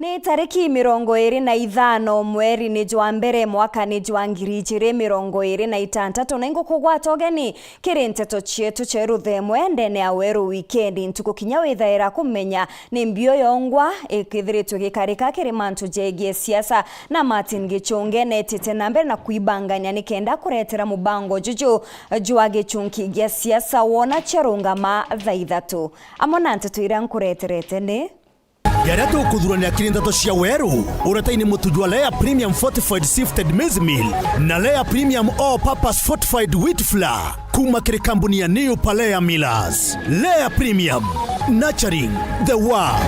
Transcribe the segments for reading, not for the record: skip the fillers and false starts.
Ni tariki 25 mweri ni jwa mbere mwaka ni jwa 2026 na ingukugwata ugeni kiri nteto cietu cheruthemwe ndene ya weru wikendi ntuku kinya withaira kumenya ni mbio yongwa ikithiritwe gikarika kiri mantu jegie siasa na Martin Gichunge netete na mbere na kuibangania nikenda kuretera mubango juju jwa gichunki gia siasa wona cherungama thaa ithatu amona nteto iria nkureterete ni yaria tukuthurania kiri ndeto cia weru uretaini mutu jwa Layer Premium Fortified Sifted Maize Meal na Layer Premium All Purpose Fortified Wheat Flour kuma kiri kambuni ya New Palea Millers. Layer Premium, nurturing the world.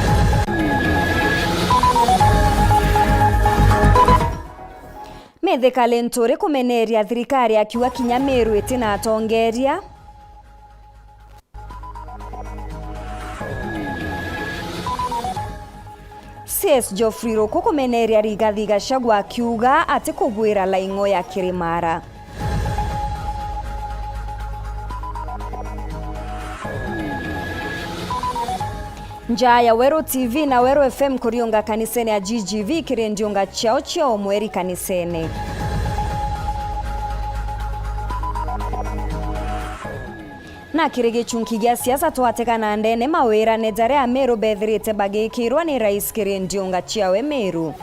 Mithikali Nturi kumeneria thirikari akiuga kinya Meru itina atongeria. CS Geoffrey Ruku kumeneria Rigathi Gachagua akiuga ati kugwira laingo ya Kirimara. Njaa ya Weru TV na Weru FM kuriunga kanisene ya GGV kiri ndiunga chao chao mweri kanisene. Na kiri gichunki gia siasa twatekana ndene mawira ne jare a Meru bethirite bagikirwa ni rais kiri ndiunga chiawe Meru.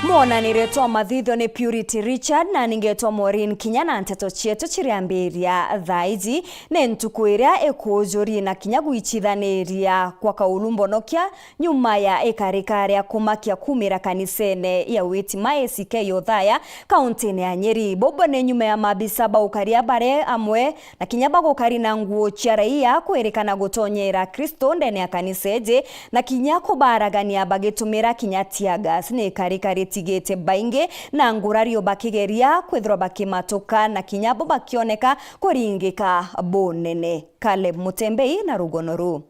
Mwonaniretwo mathithio ni Purity Richard na ningetwo Maureen Kinya na nteto cietu chiriambiria thaa ici ni ntuku iria ikujurie na kinya gwichithaniria kwa kaulu mbonokia nyuma ya ikarika ria kumakia kumira kanisene ya Witima ACK Othaya kaunti-ini ya Nyeri. Bobo ni nyuma ya mabisa baukaria bare amwe na kinya bagukari na nguo cia raia kwirikana gutonyera Kristo ndene ya kanisa eje na kinya kubaragania bagitumira kinya tear gas ni ikarika ritigite baingi na ngurario bakigeria kwithirwa bakimatuka na kinyabo bakioneka kuringika bunene. Caleb Mutembei na rugono ru.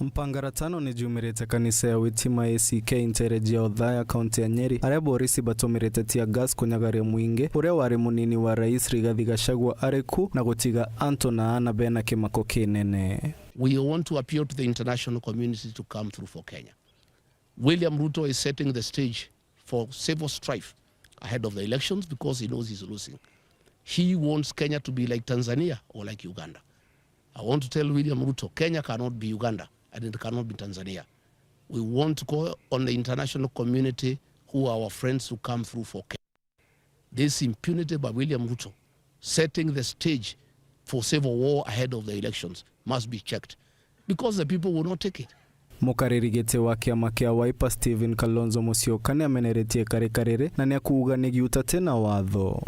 Mpangaratano ni jumirite kanisa ya Witima ACK ntereji ya Othaya kaunti ya Nyeri aria borisi batumirite tear gas kunyagaria mwingi uria wari munini wa rais Rigathi Gachagua ariku na gutiga Anto na Anna bena kimako kinene. We want to appeal to the international community to come through for Kenya. William Ruto is setting the stage for civil strife ahead of the elections because he knows he's losing. He wants Kenya to be like Tanzania or like Uganda. I want to tell William Ruto, Kenya cannot be Uganda and it cannot be Tanzania. We want to call on the international community who are our friends to come through for Kenya. This impunity by William Ruto, setting the stage for civil war ahead of the elections, must be checked because the people will not take it. Mukariri giti wa kiama kia Wiper Stephen Kalonzo Musyoka ni ameneretie karika na ni akuuga ni giutate na watho.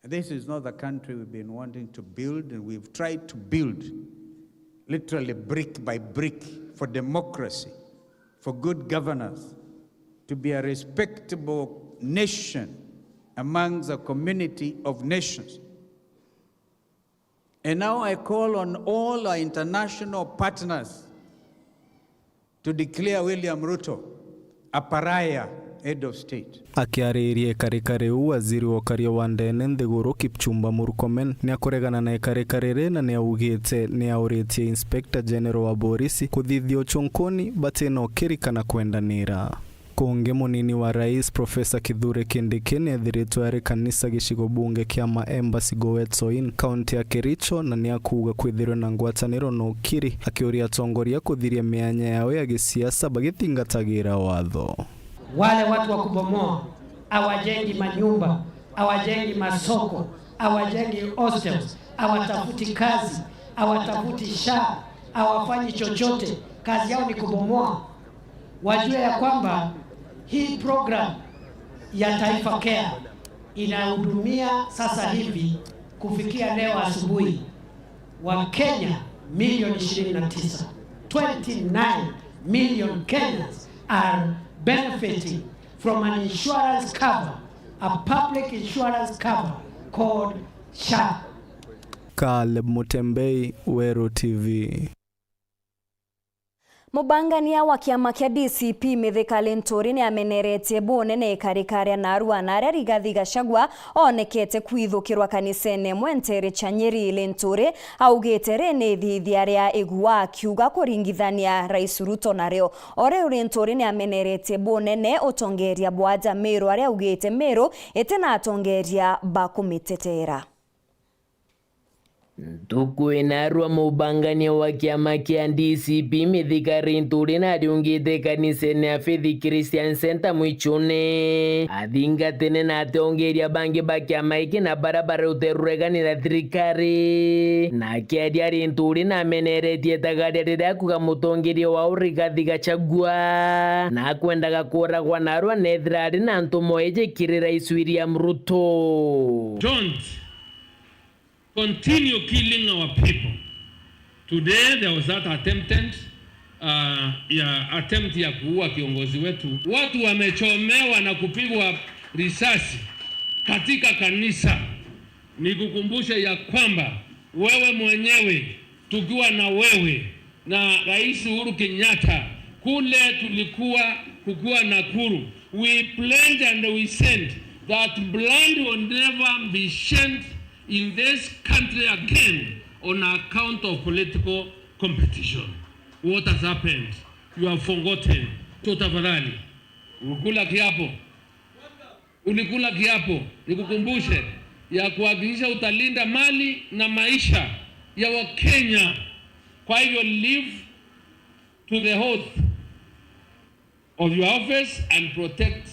This is not the country we've been wanting to build, and we've tried to build literally brick by brick for democracy, for good governance, to be a respectable nation among the community of nations. And now I call on all our international partners to declare William Ruto a pariah head of state. Akiaririe ikarika riu waziri wa ukaria wa ndene nthiguru Kipchumba Murkomen ni akuregana na ikarika riri na ni augite ni auritie Inspector General wa borisi kuthithia uchunkuni batina ukiri kana kwendanira. Kungi munini wa rais Profesa Kithure Kindiki ni ethiritwe ari kanisa gicigo bunge kia Maemba Sigowet Soin kaunti ya Kericho na ni akuuga kwithirwe na ngwataniro na ukiri akiuria atongoria kuthiria mianya yao ya gisiasa bagithingatagira watho. Wale watu wa kubomoa hawajengi manyumba, hawajengi masoko, hawajengi hostels, hawatafuti kazi, hawatafuti SHA, hawafanyi chochote, kazi yao ni kubomoa. Wajue ya kwamba hii program ya Taifa Care inahudumia sasa hivi kufikia leo asubuhi wa Kenya milioni 29. 29 million Kenyans are benefiting from an insurance cover, a public insurance cover called SHA. Caleb Mutembei, Weru TV. Mubangania wa kiama kia DCP Mithika Linturi ni ameneretie bunene ikarikaria na arua na aria Rigathi Gachagua onekete kwithukirwa kanisene mwentere cha Nyeri. Linturi augite ri ni thithia ria igua akiuga kuringithania Rais Ruto nario. Oriu Linturi ni ameneretie bunene utongeria bwa Meru aria augite Meru itina atongeria bakumitetera. Ntuku inarua mubangania wa kiama kia DCP Mithika Linturi na ariungite kanisene ya Faith Christian Center mwichune athingatene na atongeria bangi ba kiama iki na barabara uterureganira thirikari na akiaria Linturi na ameneretie tagaria riria akuga mutongeria wao Rigathi Gachagua na akwendaga kuragwa narua nethira ari na ntumo ijikiri Rais William Ruto. Don't continue killing our people. Today there was that attempt ya kuua kiongozi wetu. Watu wamechomewa na kupigwa risasi katika kanisa. Nikukumbushe ya kwamba wewe mwenyewe, tukiwa na wewe na Rais Uhuru Kenyatta kule tulikuwa kukiwa Nakuru, we planned and we sent that blood will never be shed in this country again on account of political competition. What has happened? You have forgotten. So tafadhali, ulikula kiapo. Ulikula kiapo, nikukumbushe, ya kuhakikisha utalinda mali na maisha ya Wakenya. Kwa hivyo live to the oath of your office and protect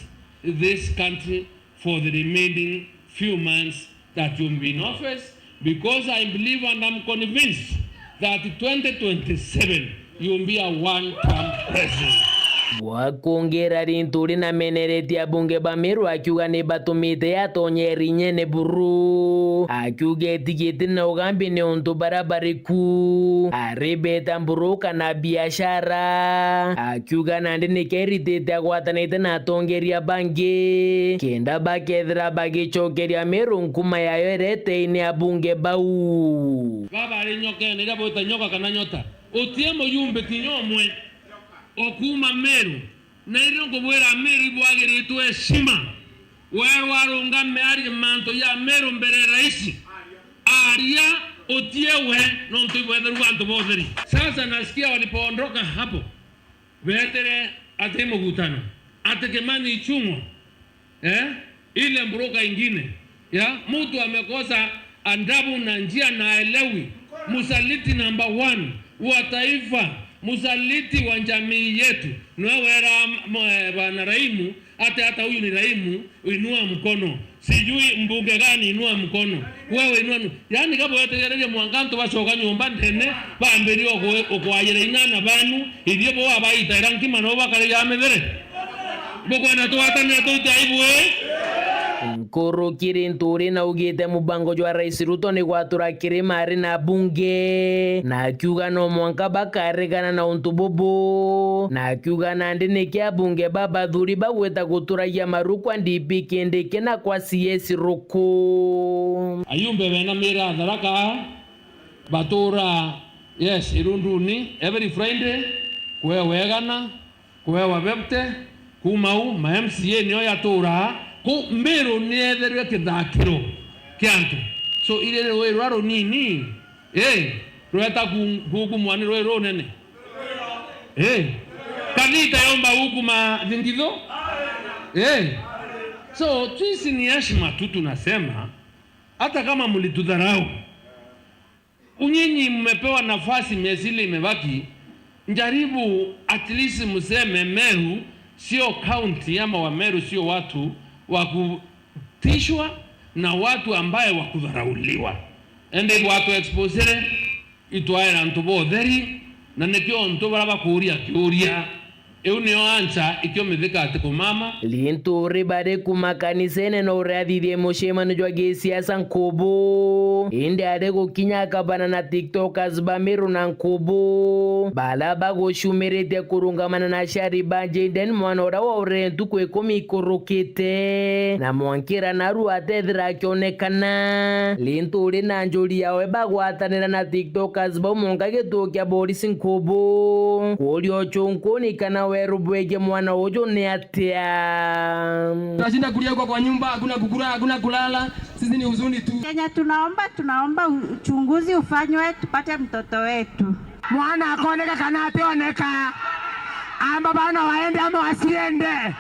this country for the remaining few months that you'll be in office, because I believe and I'm convinced that 2027 you'll be a one-term president. Bwakongera Linturi na meneretie abunge ba Meru akiuga ni batumite atonyeri nyene buru akiuga etigite na ugambi ni untu barabariku aribeta mburu kana biashara akiuga nandi nikeritite agwatanite na atongeria bangi kenda bakethira bagicokeria Meru nkuma yayo ereteine abunge bau. Baba ari nyoka ene ria nyoka kana nyota utie muyumbe kinyomwe okuma Meru na irio nkubwira Meru ibwagiritwe heshima werwarunga mearie manto ya Meru mbere raisi aria utie we nontu ibwetheru bantu botheri. Sasa nasikia walipoondoka hapo vetere ate mugutano ate Kimani Ichung'wa ile mburuka ingine ya mtu amekosa andabu na njia na elewi. Musaliti number 1 wa taifa, musaliti wa jamii yetu niwewera bwana Raimu, hata huyu ni Raimu, inua mkono, sijui mbunge gani, inua mkono wewe, inua. Yani kabo yetegererie mwanganto bacoka nyumba ndene bambirie okwayira inana banu irie bo abaitaira nkima no bakare ya methere bokwenda twatane tuite aibu. Nkurukiri Nturi na ugite mubango jwa Rais Ruto ni gwatura kirima ari na bunge na akiuga no mwanka bakarigana na untu bubu na akiuga nandi niki abunge babathuri bagwita guturagia maru kwa DP Kindiki na kwa CS Ruku. Ayumbe bena mira tharaka batura yes irunduni every Friday kwewegana kwewabepte kumau ma MCA nio yatura ku Meru ni etherwe kithakiro kia antu so ile rwe rwa runini rweta kuku mwani rwe runene kanita yomba huku mazingitho so sisi ni heshima tu tunasema, hata kama mlitudharau unyinyi, mmepewa nafasi miezi ile imebaki, njaribu at least mseme Meru sio county ama wa Meru sio watu wa kutishwa na watu ambaye wakudharauliwa ende watu exposere itwaera ntu botheri na nikio ntu bara bakuria kiuria Iu nio answer ikio mithika ati kumama Linturi bari kumakanisene no urathithie mucemano jwa gisiasa nkubu indi ari gukinya akabana na tiktokers ba Meru na nkubu bala bagucumirite kurungamana na aciari ba Jaden mwana uria waurire ntuku ikumi ikurukite na mwankira narua atethira akionekana. Linturi na njuri yawe bagwatanira na tiktokers bau monka gituo kia borisi nkubu kuria uchunkuni kana weru bwege mwana uyu ni atia. Tunashinda kulia huko kwa nyumba, hakuna kukula, hakuna kulala, sisi ni huzuni tu. Kenya tunaomba uchunguzi ufanywe tupate mtoto wetu. Mwana akoneka kana ationeka, amba bana waende ama wasiende,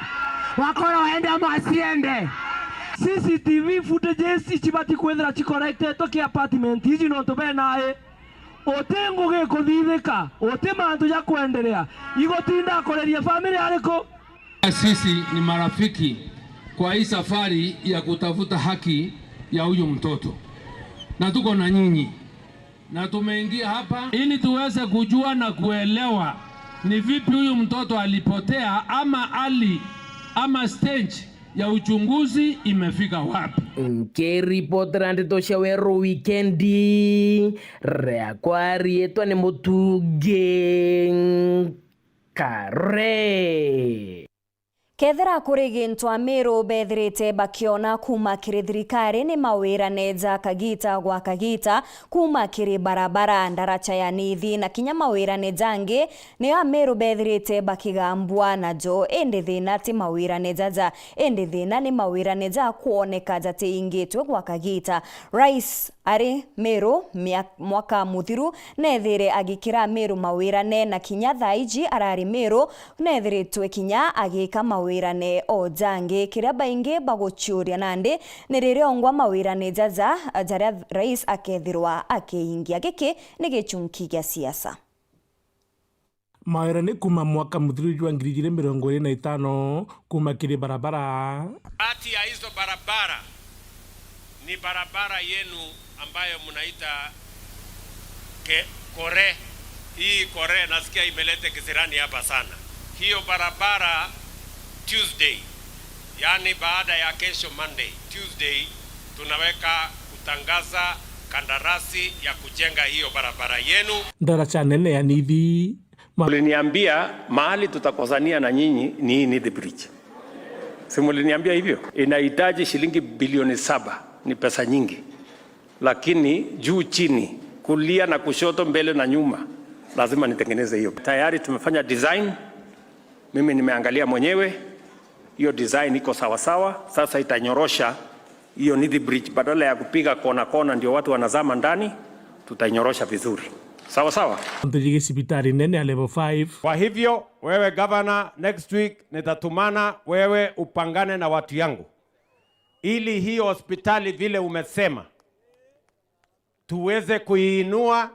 wakora waende ama wasiende. CCTV footages ichibati kwethira chikorectetwo ki apartment ici no tube nae uti ngugi kuthithika uti mantu ja kuendelea igutinda akoreria family ariku. Sisi ni marafiki kwa hii safari ya kutafuta haki ya huyu mtoto, na tuko na nyinyi na tumeingia hapa ili tuweze kujua na kuelewa ni vipi huyu mtoto alipotea ama ali ama stage ya uchunguzi imefika wapi. Nkiripotera ndeto cia Weru Wikendi riakwa rietwa ni Mutungi Kare. Kethera kuri gintu Amiru bethirite bakiona kuma kiri thirikari ni mawira neja kagita gwa kagita kuma kiri barabara ndaracha ya nithi na kinya mawira nejangi niyo Amiru bethirite bakigambwa najo indi thina ti mawira nejaja indi thina ni mawira neja kuoneka jati ingitwe gwa kagita. Rais ari Meru mwaka muthiru nethire agikira Meru mawira ne na kinya thaiji arari Meru nethiritwe kinya agika mawira ne o jangi kiria baingi baguchuria nandi ni riria ongwa mawira ne jaja jaria rais akethirwa akiingia. Giki ni gichunki gia siasa. Mawira ni kuma mwaka muthiru wa 2025 kuma kiri barabara. Kati ya hizo barabara ni barabara yenu ambayo mnaita Kore. Hii Kore nasikia imelete kisirani hapa sana. Hiyo barabara Tuesday, yani baada ya kesho Monday, Tuesday tunaweka kutangaza kandarasi ya kujenga hiyo barabara yenu. Ndaracha nene ya nithi. Mliniambia mahali tutakosania na nyinyi ni hii Nithi Bridge. Si mliniambia hivyo? Inahitaji shilingi bilioni 7, ni pesa nyingi. Lakini juu chini, kulia na kushoto, mbele na nyuma, lazima nitengeneze hiyo. Tayari tumefanya design. Mimi nimeangalia mwenyewe. Hiyo design iko sawa sawa. Sasa itanyorosha hiyo Nithi Bridge, badala ya kupiga kona kona ndio watu wanazama ndani, tutainyorosha vizuri. Sawa sawa. Ntujige sipitari nene ya level 5. Kwa hivyo wewe governor, next week nitatumana wewe upangane na watu yangu ili hiyo hospitali vile umesema tuweze kuiinua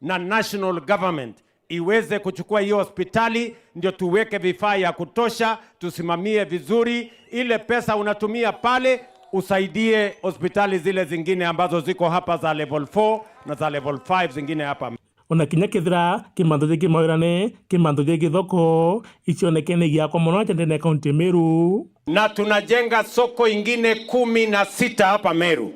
na national government iweze kuchukua hiyo hospitali, ndio tuweke vifaa ya kutosha, tusimamie vizuri. Ile pesa unatumia pale usaidie hospitali zile zingine ambazo ziko hapa za level 4 na za level 5 zingine hapa. Ona kinya kethira kimantho jingi mawirane kimantho jingi thoko icionekene giakwa muno chendene kaunti Meru. Na tunajenga soko ingine 16 hapa Meru.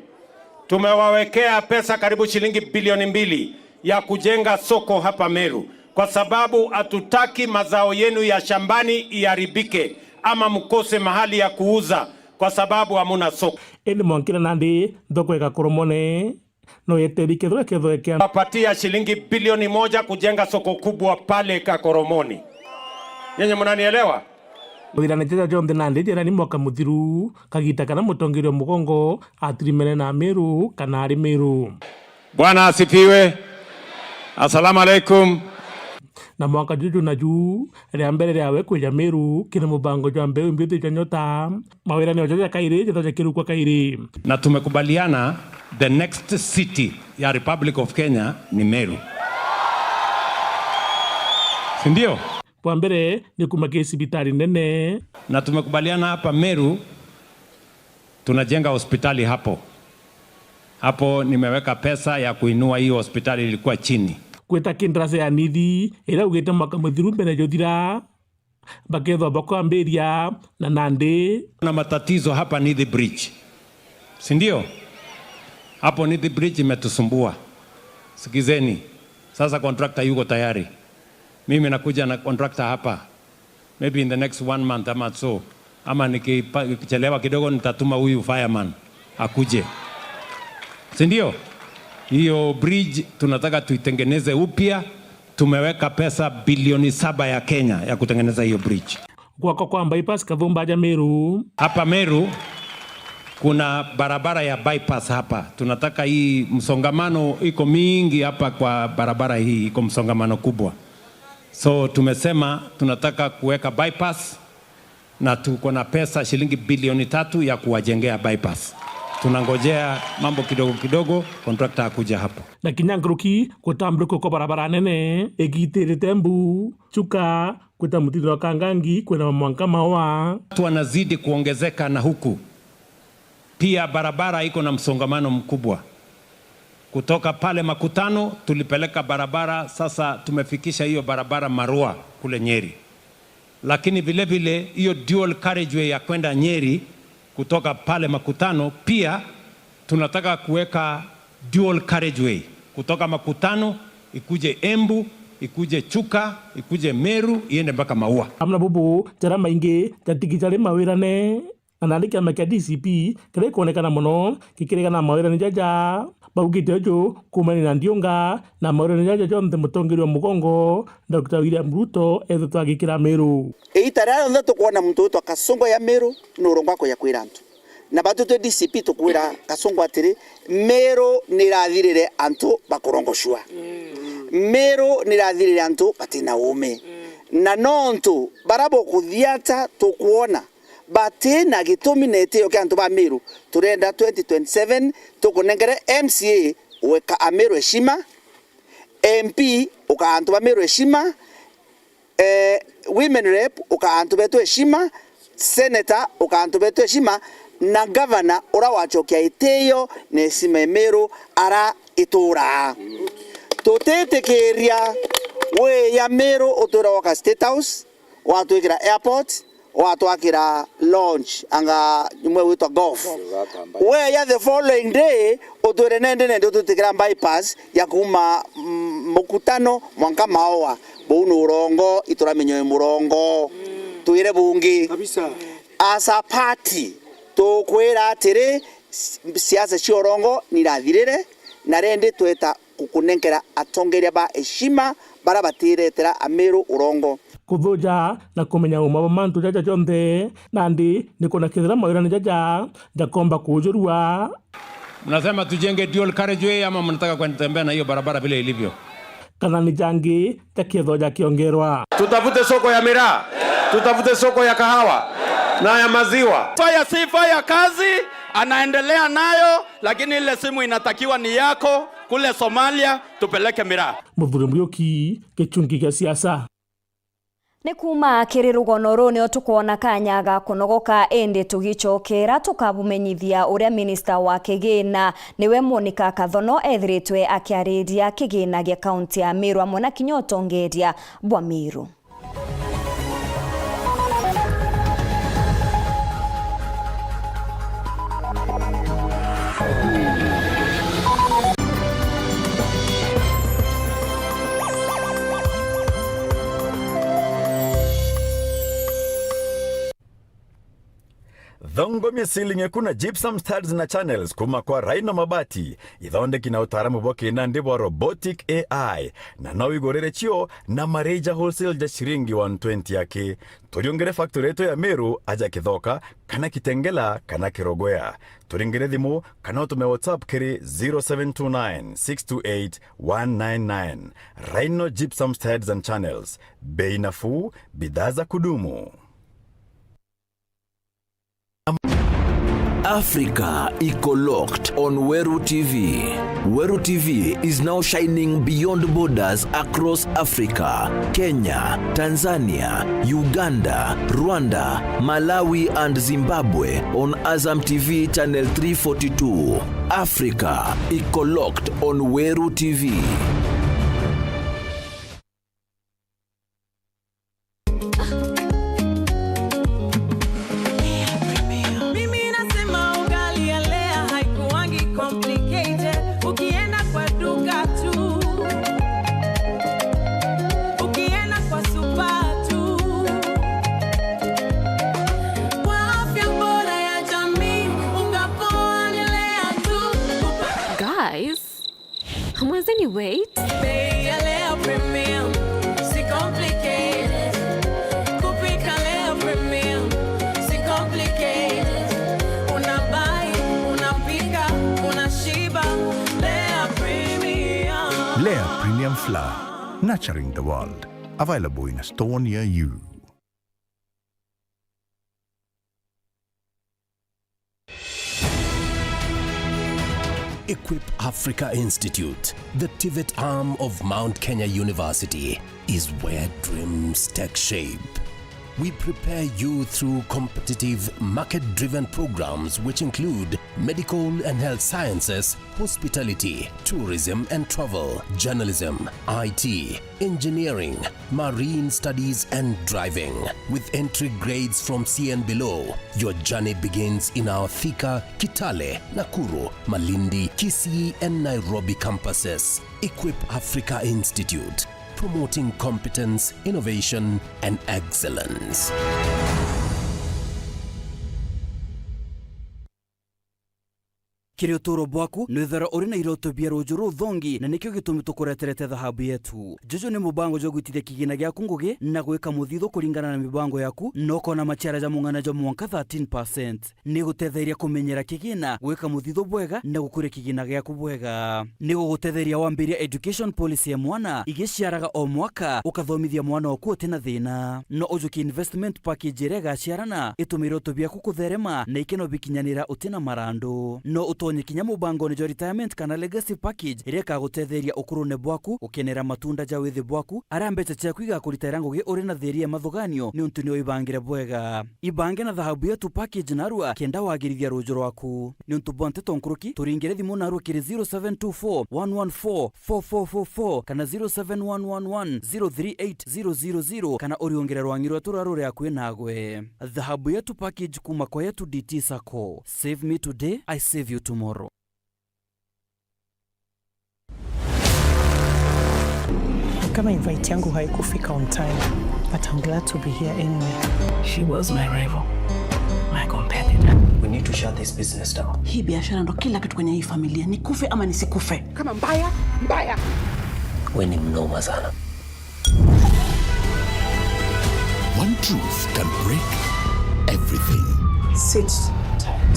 Tumewawekea pesa karibu shilingi bilioni 2 ya kujenga soko hapa Meru, kwa sababu hatutaki mazao yenu ya shambani iharibike ama mkose mahali ya kuuza kwa sababu hamuna soko. Eni mwankira nandi thoko ikakoromone no yeteri kethwa kethwekea. Wapatia shilingi bilioni 1 kujenga soko kubwa pale Kakoromoni. Nyenye mnanielewa? Muthirane jaja jonthe nandi njira ni mwaka muthiru kagita kana mutongoria mugongo atirimene na Meru kana ari Meru. Bwana asifiwe. Asalamu alaikum. Na mwaka juju na juu ria mbere riawe kwija Meru kiri mubango jwa mbeu mbithi jwa nyota mawira ni ojaja kairi jithoja kirukwa kairi. Na tumekubaliana the next city ya Republic of Kenya ni Meru. Si ndio? Kwa mbere ni kuma cibitari nene. Na tumekubaliana hapa Meru tunajenga hospitali hapo. Hapo nimeweka pesa ya kuinua hiyo hospitali ilikuwa chini. Kweta kindrase ya nithi ira ugite mwaka muthiru mbere jothira Bakethwa bakwambiria na nandi na matatizo hapa Nithi Bridge, si ndio? Hapo Nithi Bridge imetusumbua. Sikizeni sasa, contractor yuko tayari. Mimi nakuja na contractor hapa maybe in the next one month ama so, ama nikichelewa kidogo nitatuma huyu fireman akuje, si ndio? Hiyo bridge tunataka tuitengeneze upya. Tumeweka pesa bilioni 7 ya Kenya ya kutengeneza hiyo bridge. Gwako kwa bypass Kathumba ja Meru. Hapa Meru kuna barabara ya bypass hapa. Tunataka hii msongamano iko mingi hapa kwa barabara hii, iko msongamano kubwa. So tumesema tunataka kuweka bypass na tuko na pesa shilingi bilioni 3 ya kuwajengea bypass. Tunangojea mambo kidogo kidogo, contractor akuja hapo. Na kinyanguruki gutambũrũkio kwa barabara nene ĩgitĩrĩte mbu Chuka kwĩta mũtindo wa Kangangi kwĩna mwanka mawa. Watu wanazidi kuongezeka na huku pia barabara iko na msongamano mkubwa. Kutoka pale Makutano tulipeleka barabara, sasa tumefikisha hiyo barabara Marua kule Nyeri, lakini vile vile hiyo dual carriageway ya kwenda Nyeri kutoka pale Makutano pia tunataka kuweka dual carriageway kutoka Makutano ikuje Embu, ikuje Chuka, ikuje Meru, iende mpaka Maua. Amna bubu jara maingi jatigitari mawirane na nandi kiama kia DCP kiria gikuonekana muno gikiregana na mawirane jaja baugite uju kumania na Ndiunga na mawirane jaja jonthe mutongoria wa mugongo Dr. William Ruto ethetwo agikira Meru. Ita rĩa rĩothe tukuona muntu witwa Kasongo ya Meru ni urongo akuya kwira antu na batu twe DCP tukwira Kasongo atiri Meru ni irathirire antu bakurongoshua. Meru ni irathirire antu batina ume na nontu barabo kuthiata tukuona batina gitumi na itio kia antu ba Meru. Turenda 2027 tukunengere MCA weka Ameru heshima, MP uka antu ba Meru heshima, women rep uka antu betu heshima, senator uka antu betu heshima, na governor ura wachokia itio na heshima Meru ara itura. Tutetikiria we ya Meru utura waka State House watwikira airport watwakira launch anga nyumwe witwa golf we ya the following day utwire nende nende ututikira bypass ya kuma mukutano mwanka maoa bou ni urongo ituramenyo murongo twire bungi kabisa. As a party tukwira atiri siasa cia urongo nirathirire na rende tweta kukunengera atongeria ba heshima bara batiretera Ameru urongo kuthuja na kumenya uma wa mantu jaja jonthe nandi ni kuona kithira mawirani jaja jakomba kujurua. Mnasema tujenge dual carriageway ama mnataka kwenda na hiyo barabara vile ilivyo? Kana ni jangi jakietho jakiongerwa. Tutafute soko ya miraa, tutafute soko ya kahawa na ya maziwa. Fire si fire, kazi anaendelea nayo, lakini ile simu inatakiwa ni yako kule Somalia, tupeleke miraa. Muthuri Muriuki, gĩchungi gĩa siasa. Nĩ kuma kĩrĩ rũgono rũ nĩo tũkuona kanya ga kũnogoka ĩndĩ tũgĩcokera tũkabumenyithia ũrĩa minista wa kĩgĩna nĩwe Monica Kathono ethirĩtwe akĩarĩria kĩgĩna gĩa kaunti ya Meru hamwe na kinya ũtongoria bwa Meru. Thongomia ceiling kuna gypsum studs na channels kuma kwa Rhino Mabati ithondeki na utaaramu bwa kinandi bwa robotic AI na no wigurire chio na mareja wholesale ja shiringi 120 yake. Turiongere factory yetu ya Meru aja Kithoka kana Kitengela kana Kirogoya. Turingire thimu kana utume WhatsApp kiri 0729 628 199. Rhino Gypsum Studs and Channels, bei nafuu, bidhaa za kudumu. Africa iko locked on Weru TV. Weru TV is now shining beyond borders across Africa, Kenya, Tanzania, Uganda, Rwanda, Malawi and Zimbabwe on Azam TV channel 342. Africa iko locked on Weru TV. Guys, hamwezeni wait? Bei ya Lea Premium, si complicated. Kupika Lea Premium, si complicated. Unabuy, unapika, unashiba. Lea Premium. Lea Premium Flour, nurturing the world. Available in a store near you. Equip Africa Institute, the TVET arm of Mount Kenya University, is where dreams take shape. We prepare you through competitive, market driven programs which include medical and health sciences, hospitality, tourism and travel, journalism, IT, engineering, marine studies, and driving. With entry grades from C and below, your journey begins in our Thika, Kitale, Nakuru, Malindi, Kisii, and Nairobi campuses. Equip Africa Institute, promoting competence, innovation, and excellence. Kiri uturo bwaku nwithara uri na iroto bia ruju ruthongi na nikio gitumi tukureterete thahabu yetu. Jojo ni mubango jo gwitithia kigina giaku ngugi na gwika muthitho kuringana na mibango yaku na ukona maciara ja mung'ana ja mwanka 13%. Ni gutetheria kumenyera kigina, gwika muthitho bwega na gukuria kigina giaku bwega. Ni gugutetheria wambiria education policy ya mwana igiciaraga o mwaka ukathomithia mwana waku utina thina. No ujukie investment package iria igaciarana itume iroto biaku kutherema na ikeno bikinyanira utina marandu. No utonye kinya mubango-ini jwa retirement kana legacy package iria ikagutetheria ukurune bwaku gukenera matunda ja withi bwaku aria mbeca ciaku igakuritaira ngugi uri na thiri ya mathuganio ni untu ni uibangire bwega. Ibange na thahabu yetu package narua kenda wagirithia ruju rwaku. Ni untu bwa nteto nkuruki turingire thimu narua kiri 0724 114 4444 kana 07111 038 000 kana uriongere rwangi rwetu rwa ruria kwi nagwe. Thahabu yetu package kuma kwa Yetu DT Sacco. Save me today, I save you tomorrow. Kama invite yangu haikufika on time, but I'm glad to be here anyway. She was my rival, my competitor. We need to shut this business down. Hii biashara ndo kila kitu kwenye hii familia, nikufe ama nisikufe. Kama mbaya mbaya. We ni mnoma sana. One truth can break everything. Sit tight.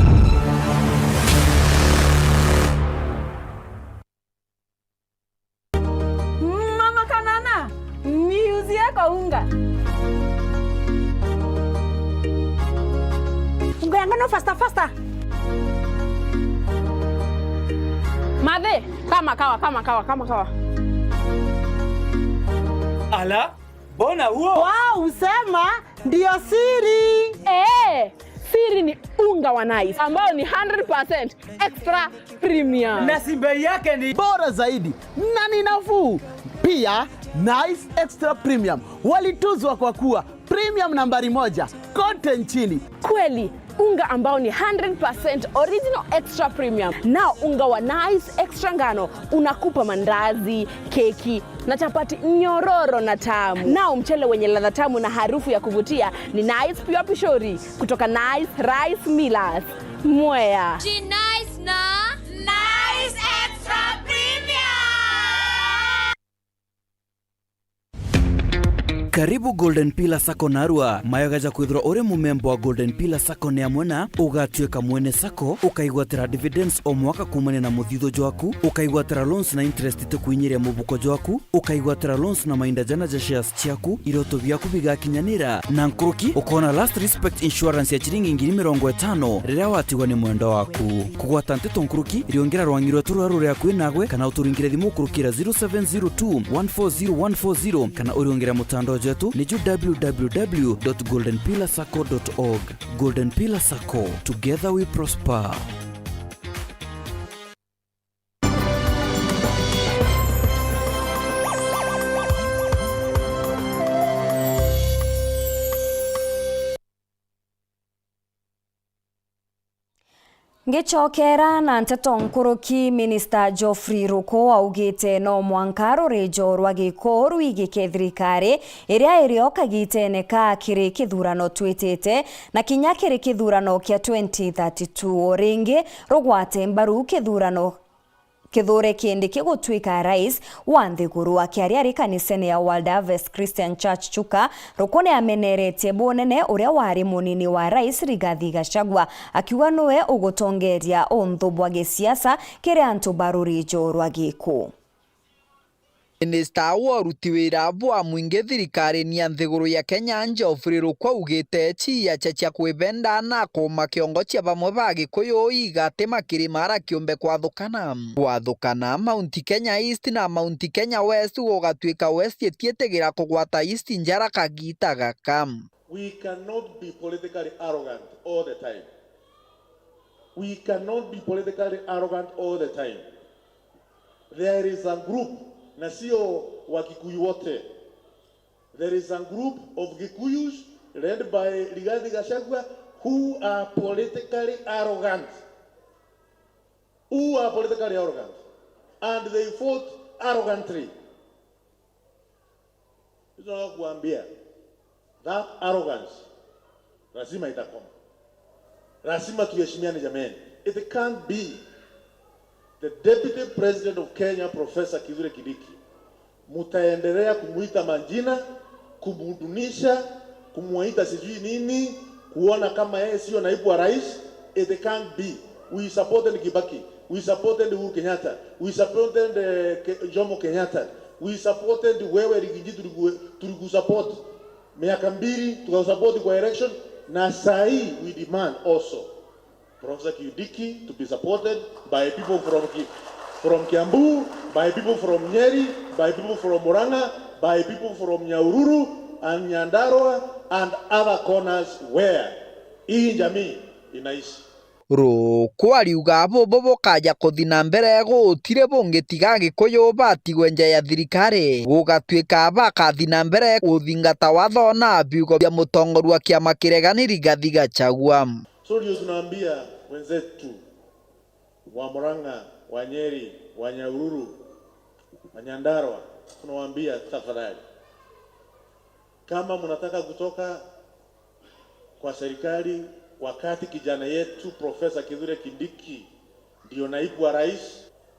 Mama Kanana, niuzie kwa unga. Unga ya ngano faster faster. Madhe, kama kawa kama kawa kama kawa. Ala, bona huo? Wow, usema ndio siri. Siri ni unga wa Nice ambao ni 100% extra premium. Na si bei yake ni bora zaidi na ni nafuu. Pia Nice Extra Premium walituzwa kwa kuwa premium nambari 1 kote nchini. Kweli, unga ambao ni 100% original extra premium. Na unga wa Nice Extra ngano unakupa mandazi, keki na chapati nyororo na tamu. Nao mchele wenye ladha tamu na harufu ya kuvutia ni Nice Pure Pishori kutoka Nice Rice Millers. Mwea. Nice na Nice Extra Premium. Karibu Golden Pillar Sacco Narua. Mayogaja kwithirwa uri mumemba wa Golden Pillar Sacco ni amwe na ugatuika mwene sacco, ukaigwatira dividends o mwaka kumania na muthitho jwaku, ukaigwatira loans na interest itikwinyiria mubuko jwaku, ukaigwatira loans na mainda jana ja shares ciaku, iroto biaku bigakinyanira na nkuruki ukona last respect insurance ya chiringi 50,000 riria watigwa ni mwenda waku. Kugwata nteto nkuruki riongera rwangi rwetu rwa ruria kwi nagwe kana uturingire thimu ukurukira 0702 140 140 kana uriongera mutandao jetu ni ju www.goldenpillarsacco.org. Golden Pillar Sacco, together we prosper. Ngicokera na nteto nkuruki Minister Geoffrey Ruku augite no mwanka rurijo rwa giko rwigike thirikari iria irioka giteneka kiri kithurano twitite na kinya kiri kithurano kia 2032 ringi rugwate mbaru kithurano Kithure Kindiki gutwika rais wa nthiguru. Akiaria ari kanisani ya World Harvest Christian Church Chuka, Ruku ni ameneretie bunene uria wari munini wa rais Rigathi Gachagua, akiuga niwe ugutongeria unthu bwa gisiasa kiria antu barurijo rwa giku. Minista wa ũruti wĩra bwa mũingĩ thirikari-inĩ ya nthiguru ya Kenya Geoffrey Ruku augĩte ciacha cia kwĩvenda na kũma kĩongo cia vamwe va Gĩkũyũ igate makĩrĩmara kĩũmbe kwathũkana Mount Kenya East na Mount Kenya West gũgatuĩka West ĩtiĩtĩgĩra kũgwata East njara kagita gaka. We cannot be politically arrogant all the time. We cannot be politically arrogant all the time. There is a group, na sio Wakikuyu wote. There is a group of Gikuyus led by Rigathi Gachagua who are politically arrogant. Who are politically arrogant. And they fought arrogantly. Kuambia, that arrogance lazima itakoma. Lazima tuheshimiane jameni. It can't be the Deputy President of Kenya, Professor Kithure Kindiki, mutaendelea kumuita majina, kumudunisha, kumuita sijui nini, kuona kama yeye sio naibu wa rais. It can't be. We supported Kibaki, we supported Uhuru Kenyatta, we supported Jomo Kenyatta, we supported wewe Rigiji, tulikusupport miaka 2, tukasupport kwa election, na sahi we demand also Professor Kindiki to be supported by people from Kiambu, by people from Nyeri, by people from Murang'a, by people from Nyahururu and Nyandarua and other corners where hii jamii inaishi. Ruku ariuga bubu bukaja kuthi na mbere gutire bungitiga Gikuyu batigwe nja ya thirikari gugatuika bakathi na mbere guthingata watho na biugo bya mutongoria kiama kiregani Rigathi Gachagua. So ndio tunaambia wenzetu wa Murang'a, wa Nyeri, wa Nyahururu, wa Nyandarua, tunawaambia tafadhali, kama mnataka kutoka kwa serikali wakati kijana yetu Profesa Kithure Kindiki ndio naibu wa rais,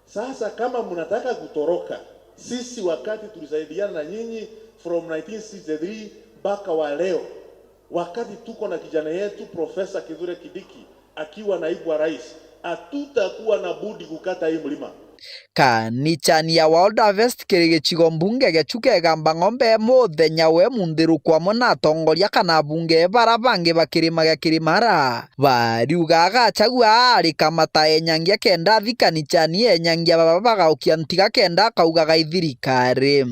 sasa kama mnataka kutoroka, sisi wakati tulisaidiana na nyinyi from 1963 mpaka wa leo, wakati tuko na kijana yetu Profesa Kithure Kindiki akiwa naibu wa rais, hatutakuwa na budi kukata hii mlima. Kanichani ya World Harvest kiri gicigo mbunge giachu kegamba ng'ombe muthenya we munthiru kwamo na atongoria kana bunge bara bangi ba kirima gia Kirimara bariuga Gachagua ari kamata enyangia kenda thi kanichani enyangia baba bagaukia ntiga kenda akaugaga ithirikari.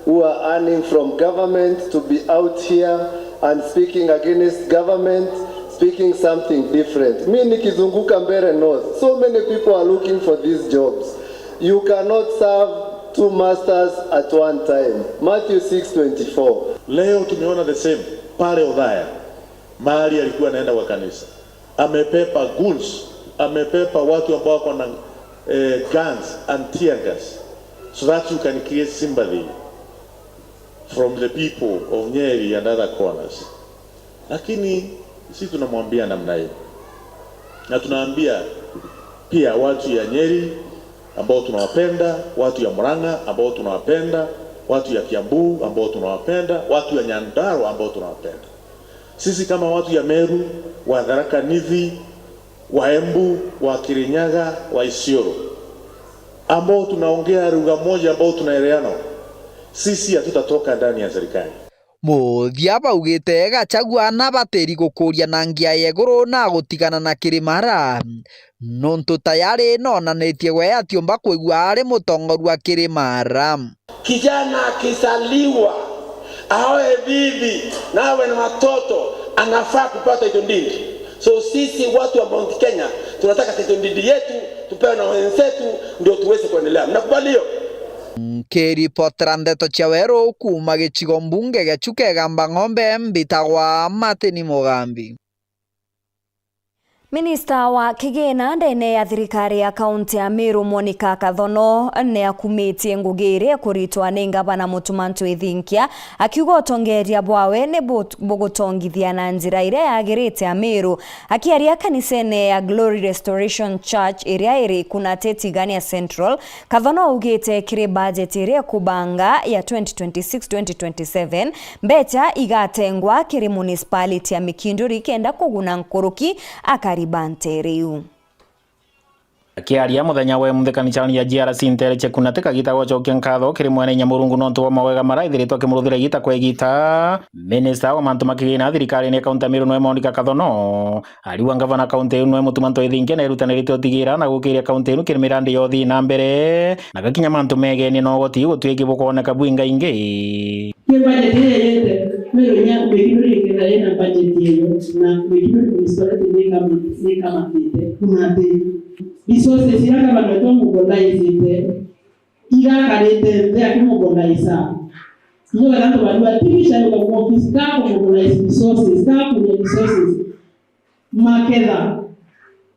Who are earning from government to be out here and speaking against government, speaking something different. Mi nikizunguka Mbeere North, so many people are looking for these jobs. You cannot serve two masters at one time. Matthew 6:24. Leo tumeona the same pale Othaya, mahali alikuwa anaenda kwa kanisa, amepepa goons, amepepa watu ambao wako na guns and tear gas, so that you can create sympathy from the people of Nyeri and other corners. Lakini sisi tunamwambia namna hiyo, na tunaambia pia watu ya Nyeri ambao tunawapenda, watu ya Murang'a ambao tunawapenda, watu ya Kiambu ambao tunawapenda, watu ya Nyandarua ambao tunawapenda. Sisi kama watu ya Meru, wa Tharaka Nithi, wa Embu, wa Kirinyaga, wa Isiolo ambao tunaongea lugha moja, ambao tunaelewana, sisi hatutatoka ndani ya serikali. Muthia baugite Gachagua na batĩri gũkũria na ngia ya igũrũ na gũtigana na Kĩrĩmara nontu tayari nonanĩtie we atiũmba kũigua arĩ mũtongoria wa Kĩrĩmara. Kijana akizaliwa aoe bibi na awe na watoto anafaa kupata title deed. So sisi watu wa Mount Kenya tunataka title deed yetu tupewe na wenzetu ndio tuweze kuendelea. Mnakubali hiyo? Nkiripotera ndeto cia weru kuma gicigo mbunge gia Chuka Ng'ombe mbitagwa Martin Mugambi. Minista wa kigina ndene ya thirikari ya kaunti ya Meru Monica Kathono ni akumitie ngugi iria ikuritwa ni ngavana Mutumantu Ithinkia akiuga utongeria bwawe ni bugutongithia na njira iria yagirite ya Meru. Akiaria kanisene ya Glory Restoration Church iria iri kuna Tigania Central, Kathono augite kiri budget iria kubanga ya 2026-2027 mbecha igatengwa kiri municipality ya Mikinduri kenda kuguna nkuruki akari Banteriu. Akiaria muthenya we muthe kanicani ya GRC ntere chekunate kagita gwacokia nkatho kiri mwene nyamurungu nontu wa mawega maraithiritwo akimuruthira gita kwa gita. Minista wa mantu makigina thirikari-ini kaunti ya Meru noe Monica Kathono ariwa ngavana kaunti inu noe Mutumantu Ithinkia na erutanirite utigira na gukiria kaunti inu kiri mirandi yothi na mbere na gakinya mantu megenie no goti gutuiki bukoneka bwinga ingi. Ni budget yeyete Meru nya Mikinduri iketha ina budget yeyo na Mikinduri municipality ni kamatite kuna thi resources iria gavana wetu amobilizite irakarite nthi akimobiliza inyuga antu barua timisha yuka mu office ka kumobilize resources ka kunya resources maketha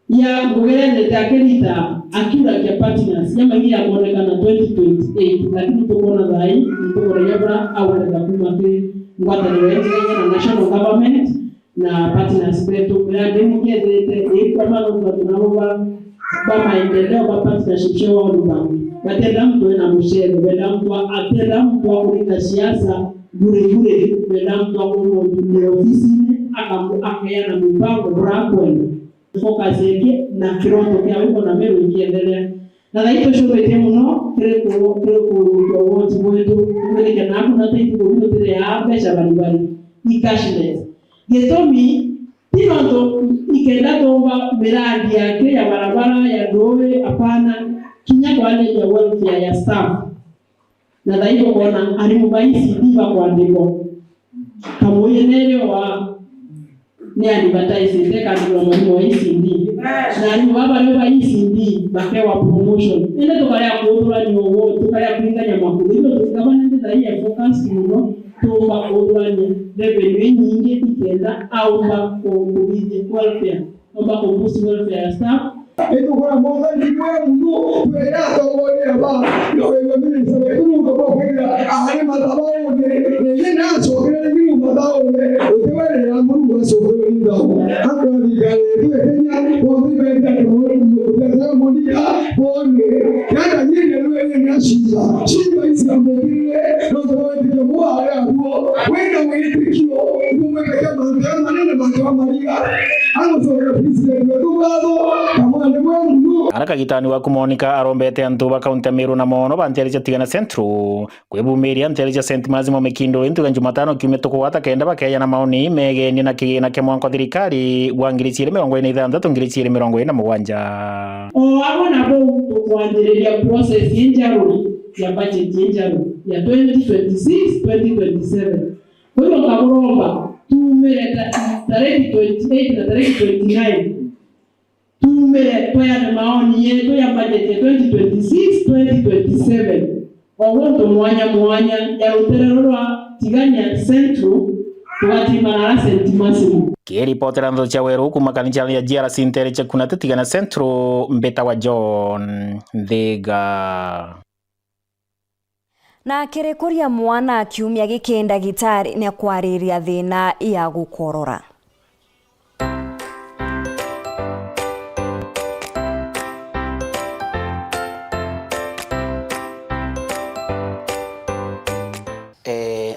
ya ngugerete akirita akiura kia partners ya maingi ya kuonekana 2028 lakini tukona thai tukona yabra au na kuma ki ngwataniro ya na national government na partners betu ya ndimugethete ikwa maundu tunabo ba maendeleo ba partnership sio wao bangi batenda mtu na mushero benda mtu atenda mtu akulika siasa bure bure benda mtu akumudumia ofisi akamu na mipango brakwenda focus yake na kiroto kia wiko na Meru ikiendelea na thaito shumite muno kiri ku woti wetu kumeleke na kuna taitu kuhudu tire ya mbeca baribari ni cashless gitumi tinoto ikenda tomba miradi yake ya barabara ya ndowe hapana kinya kwa ya welfare ya staff na thaito kuona arimu ba ECD ba kuandikwa kamuyenerio wa ni advertise teka ndio mwalimu wa ECD na arimu baba leo ba ECD bakewa promotion ende tukaria kuthura ni ugo tukaria kuinganya makuru ino tukabana ndi thaia focus muno tumba kuthurania revenue nyingi ikenda aumba kuthithia welfare omba kuboost welfare ya staff Etukora mothe ndimwe muno kwira atongoria ba no minista wetu ko kwira ahari mathabaune nĩ nacokere nĩ mathaune ũtiwerera mũru acokere ithabu akwa thirikari yetu ya Kenya wothimenda kũmũthera mũnika wone yanda nyine rwene na ciira ciira iciamũkire no tũwetĩkio mware aguo wĩna wĩtĩkio nĩmwekagia mantera manene make wa mariga agũcokera president wetu ngatho kamwe Araka gitani waku Monica arombete antu ba kaunti ya Meru na mono bantiarija Tigana Central kwibumiria ntiarija St Mazimo Mikinduri ntuga Jumatano kiumia tukugwata kenda bakeya na maoni megenie na kigina kia mwanko thirikari wa 2026 2027. O abo nabo tukwanjiriria process yenjaru ya budget yenjaru ya 2026 2027 kwa hiyo kaburomba tumire tarehe 28 na tarehe 29 tumire twayane maoni yetu ya budget ya 2026 2027 owo mwanya mwanya ya ruterero rwa Tigania Central tugatimana St Massimo. Kiripotera nthu cha weru kuma kanithani ya GRC ntere cha kuna Tigania Central mbeta wa John Thiga. Na akĩrĩkũria mwana kiumia gĩkĩ ndagĩtarĩ nĩakwarĩria thĩna ya gũkorora.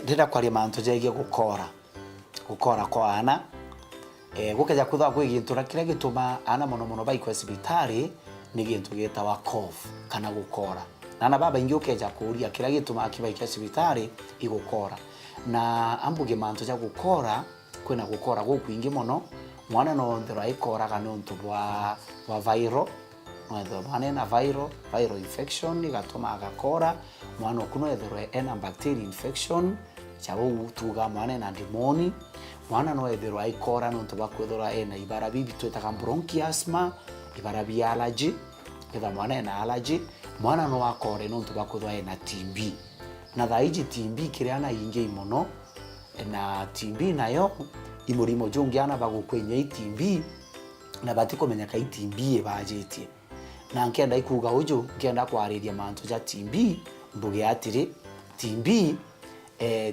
Ndĩrenda kwaria mantu jegie gukora kwa ana gukeja kwithwa kwi gintu na kiria gituma ana muno muno baikwe cibitari ni gintu gitawa cough kana gukora na ana baba ingi ukeja kuria kiria gituma akibaikia cibitari igukora na ambuge mantu ja gukora kwina gukora gukwingi muno mwana no nthero aikoraga nontu bwa viral no mwana ena viral infection igatuma agakora mwana oku no ethero ena bacteria infection chau tuga mwana ena pneumonia mwana no ethero aikora nontu bwa kwithirwa ena ibara bibi twitaga bronchial asthma ibara bia allergy ketha mwana ena allergy mwana no akore nontu bwa kwithirwa ena TB na thaa iji TB kiria na ingi muno na TB nayo imurimo jungi ana bagukwenya TB Na batikumenya kai TB ibajitie. Na nkienda ikuga uju nkienda kwariria mantu ja TB mbuge atiri TB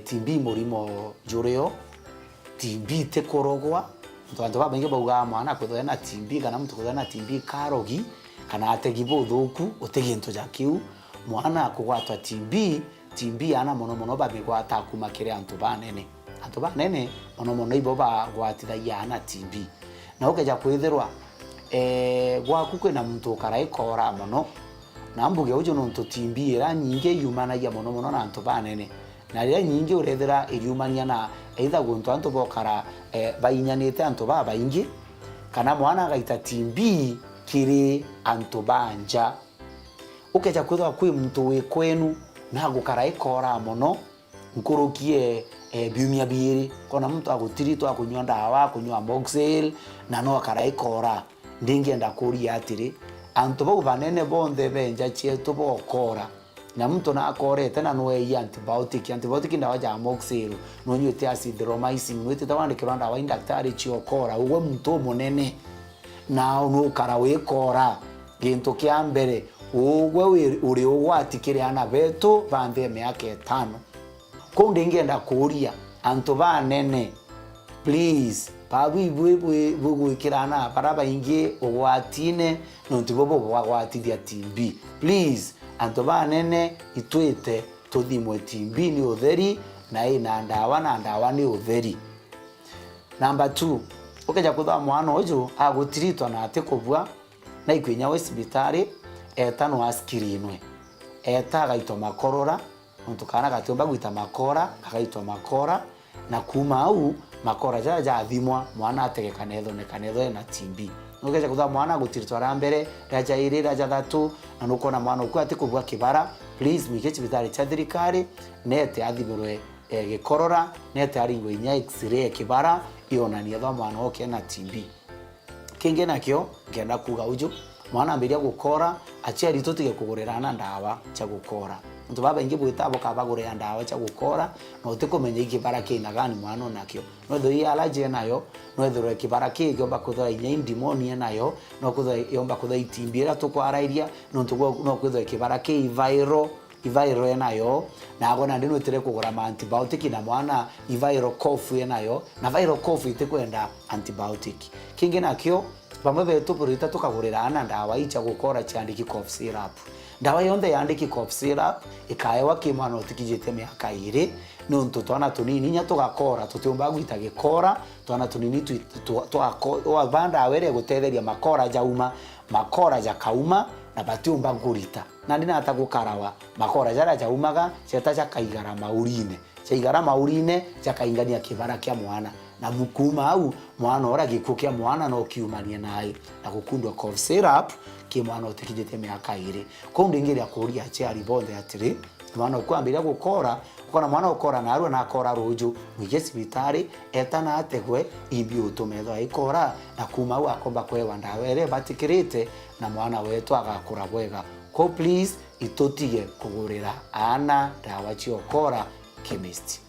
TB murimo jurio TB te kurogwa antu babaingi baugaga mwana kwithwa ena TB kana muntu kwithwa ena TB karogi kana ategi buthuku uti gintu ja kiu mwana kugwatwa TB TB ana muno muno babigwata kuma kiri antu banene antu banene muno muno ibo bagwatithagia ana TB na ukeja kwithirwa gwaku kwina muntu ukara ikora muno na mbuge uju nontu TB ira nyingi yumanagia muno muno na antu banene na rira nyingi urethira iriumania na either guntu antu bokara bainyanite antu ba baingi kana mwana agaita TB kiri antu banja ukeja kwithwa kwi muntu wi kwenu na gukara ikora muno nkurukie biumia biiri kona muntu agutiritwo akunyua ndawa akunyua Amoxil na no akara ikora ndingienda kuria atiri antu bau banene bonthe benja chietu bokora na muntu na akorete na noei antibiotic antibiotic ndawa ja Amoxil nonywite azithromycin nwitite wandikirwa ndawa indaktari chiokora ugwe muntu munene na nukara wikora gintu kia mbere ugwe uri ugwati kiri ana betu banthe miaka 5 kou ndingienda kuria antu banene please babu bugwikirana bara baingi ugwatine nontu bobo bwagwatithia TB please antu banene itwite tuthimwe TB ni utheri na ina ndawa na ndawa ni utheri. Number 2 ukeja kwithwa mwana uju agutiritwa na atikubua na ikwinya we cibitari eta no askirinwe eta agaitwa makorora nontu kana gatiumba gwita makora agaitwa makora na kuma au makora jara jathimwa mwana ategeka nethoneka netho ena TB nukeja kwithwa mwana agutiritwa ra mbere raja iri raja thatu na nukona mwana uku atikubua kibara please mwike cibitari cha thirikari nete athimirwe gikorora nete aringwe inya x-ray kibara ionania tho mwana oke na TB kingi nakio ngenda kuga uju mwana ambiria gukora aciari tutige kugurira ndawa cha gukora ntu baba ingi bwita boka bagurira ndawa cha gukora no utikumenya ikibara kina gani mwana onakio no thoi allergy nayo no thoro kibara ki giomba kuthwa inya pneumonia nayo no kuthwa yomba kuthwa itimbira tukwarairia no no kuthwa kibara ki viral ivairo enayo na agona ndi nwitire kugura ma antibiotic na mwana ivairo cough enayo na viral cough itikwenda antibiotic kingi nakio vamwe vetu purita tukagurira ana ndawa icha gukora chiandiki cough syrup ndawa yonthe yandiki cough syrup ikaewa ki mwana utikijite miaka 2 nontu twana tunini nya tugakora tutiumba gwita gikora twana tunini twavanda ndawa iria gutetheria makora jauma makora jakauma na batiumba ngurita na ndina atagukarawa makora jara jaumaga cieta jakaigara maurine chaigara maurine jakaingania kibara kia mwana na mukuma au mwana ora gikuo kia mwana no kiumania naye na gukundwa cough syrup ki mwana utikijite miaka 2 kou ndingiria kuria aciari bonthe atiri mwana ukwambiria gukora ukona mwana ukora narua na akora ruju mwige cibitari etana ategwe imbi utumetho aikora na kuma au akomba kwewa ndawa iria batikirite na mwana wetu agakura bwega ko please itutige kugurira ana ndawa ciokora chemist.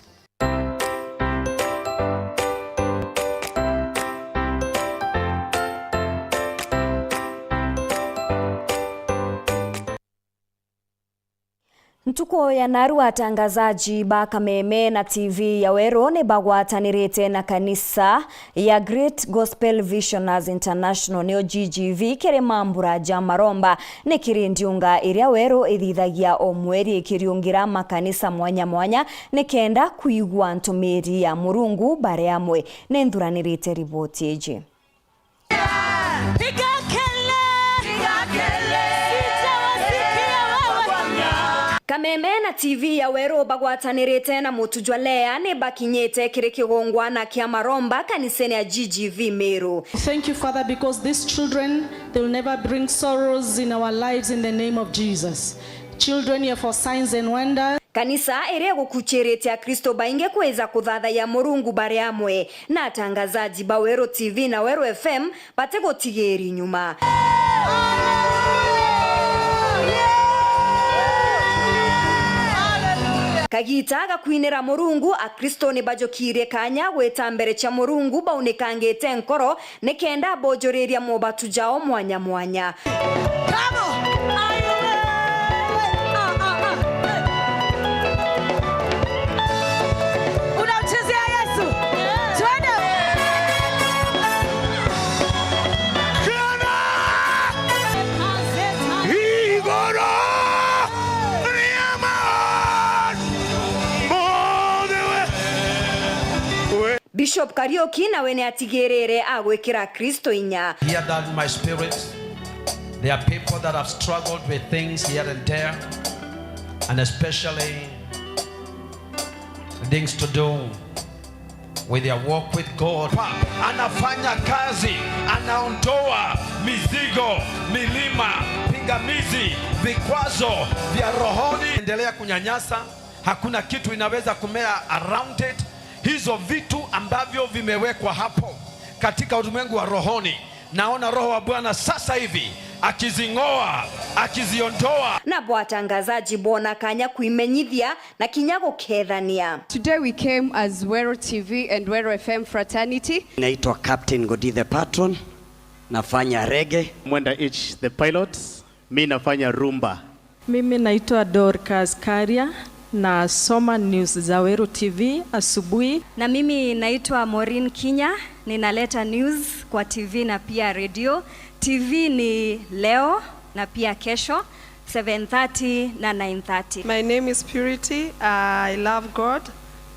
Ntuko ya naru atangazaji ba Kameme na TV ya Wero ni bagwatanirite na kanisa ya Great Gospel Visionaries International neo GGV kiri mambura ja maromba ni kiri ndiunga iria Wero ithithagia o mweri ikiriungira makanisa mwanya mwanya ni kenda kuigua ntumiri ya Murungu bare amwe ni nthuranirite riboti iji. Kameme na TV ya Wero bagwatanirite na Mutujwa Lea ni bakinyete kiri kigongwana kia maromba kanisani ya GGV Meru. Thank you, Father, because these children, they will never bring sorrows in our lives in the name of Jesus. Children here for signs and wonders. Kanisa iria gukuchiritie Kristo bainge kweza kuthatha ya Murungu bare amwe na atangazaji ba Wero TV na Wero FM bategutigiri nyuma. Kagita gakwinira murungu akristo ni bajokirie kanya gwita mbere cha murungu baunikangite nkoro nikenda bojoriria mobatu jao mwanya mwanya. Unamchezea Yesu. Twende. Bishop Kariuki nawe ni atigirire agwikira Kristo inya. Hear that in my spirit. There are people that have struggled with things here and there, and especially things to do with their walk with God. Anafanya kazi, anaondoa mizigo, milima, pingamizi, vikwazo vya rohoni. Endelea kunyanyasa, hakuna kitu inaweza kumea around it. Hizo vitu ambavyo vimewekwa hapo katika ulimwengu wa rohoni, naona Roho wa Bwana sasa hivi akizing'oa, akiziondoa. Na bwatangazaji bona kanya kuimenyithia na kinya gukethania. Today we came as Wero TV and Wero FM fraternity. Naitwa Captain Godi the Patron, nafanya reggae. Mwenda H the pilot, mi nafanya rumba. Mimi naitwa Dorcas Karia nasoma news za Wero TV asubuhi. Na mimi naitwa Maureen Kinya, ninaleta news kwa TV na pia radio. TV ni leo na pia kesho 7:30 na 9:30. My name is Purity. I love God.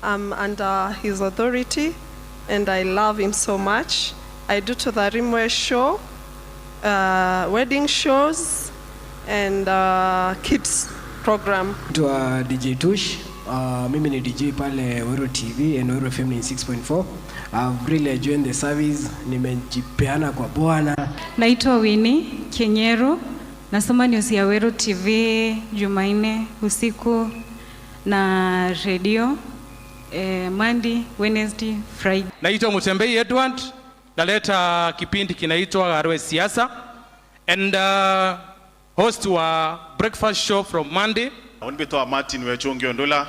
I'm under His authority and I love Him so much. I do to the Rimwe show, wedding shows and kids program. Naitwa DJ Tush. Mimi ni DJ pale Wero TV and Wero FM 96.4. I've really joined the service. Nimejipeana kwa Bwana. Naitwa Winnie Kenyero, nasoma news ya Wero TV Jumanne usiku na radio Monday, Wednesday, Friday. Naitwa Mutembei Edward, naleta kipindi kinaitwa Garwe Siasa and host wa breakfast show from Monday. Naitwa Martin Wechongi Ondola,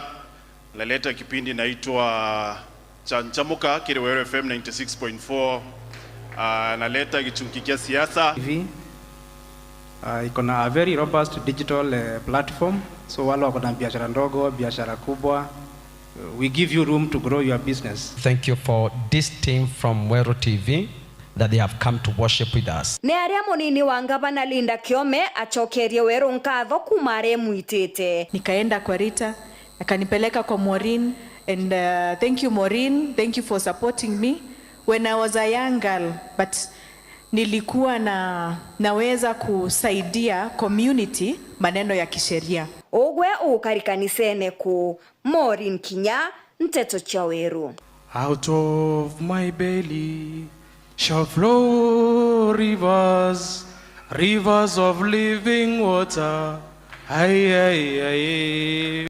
naleta kipindi naitwa Chanchamuka kile Wero FM 96.4. Naleta kichungi kia siasa. TV iko na a very robust digital platform, so wale wako na biashara ndogo, biashara kubwa, we give you room to grow your business. Thank you for this team from Wero TV that they have come to worship with us. Nĩ arĩa mũnini wa ngavana Linda Kiome acokerie Weru nkatho kuma arĩa mwitĩte. Nikaenda kwa Rita, akanipeleka kwa Maureen and thank you Maureen, thank you for supporting me when I was a young girl, but nilikuwa na naweza kusaidia community maneno ya kisheria. Ugwe ukarikanisene ku Maureen Kinya nteto cha Weru. Out of my belly shall flow rivers, rivers of living water. Aye, aye, aye.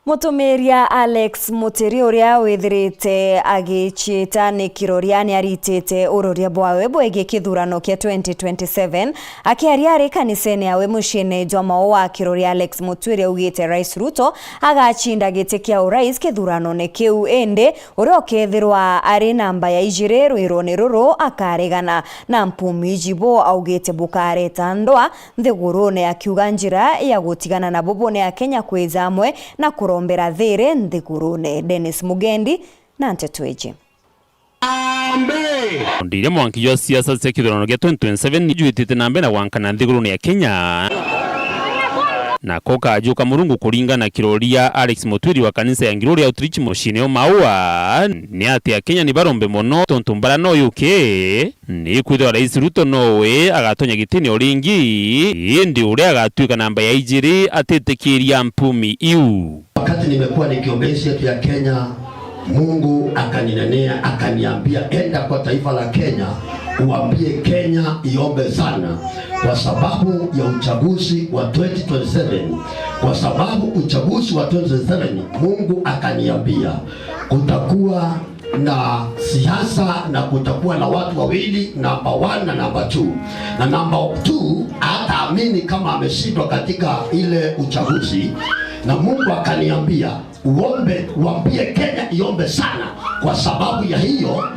Mutumiria Alex Mutiri uria withirite agichiita ni kiroria ni aritite uroria bwawe bwegie kithurano kia 2027 akiaria ari kanisene awe muciini Jomao wa kiroria Alex Mutiri augite Rais Ruto agachinda giti kia urais kithurano-ini kiu indi uria ukethirwa ari namba ya ijiri rwironi ruru akaregana na mpumi jibo augite bukareta ndoa nthigurune akiuga njira ya gutigana na bubu ni Akenya kwizamwe na kurombera thire nthigurune. Dennis Mugendi na Ntetweji. Ndire mwanki wa siasa cia kithurano gia 2027 ijuitite na mbere na gwankana nthigurune ya Kenya na koka murungu kuringana kiroria Alex Mutwiri wa kanisa ya Ngiruri Outreach muciini o Maua ni ati Akenya ni barombe muno tontu mbara no yuke ni kwithirwa Rais Ruto nowe agatonya gitini o ringi indi uria agatuika namba ya ijiri atitikiria mpumi iu. Wakati nimekuwa nikiombea nchi yetu ya Kenya, Mungu akaninenea akaniambia, enda kwa taifa la Kenya uambie Kenya iombe sana kwa sababu ya uchaguzi wa 2027. Kwa sababu uchaguzi wa 2027, Mungu akaniambia kutakuwa na siasa na kutakuwa na watu wawili, namba 1 na namba 2, na namba 2 hataamini kama ameshindwa katika ile uchaguzi. Na Mungu akaniambia uombe, uambie Kenya iombe sana kwa sababu ya hiyo,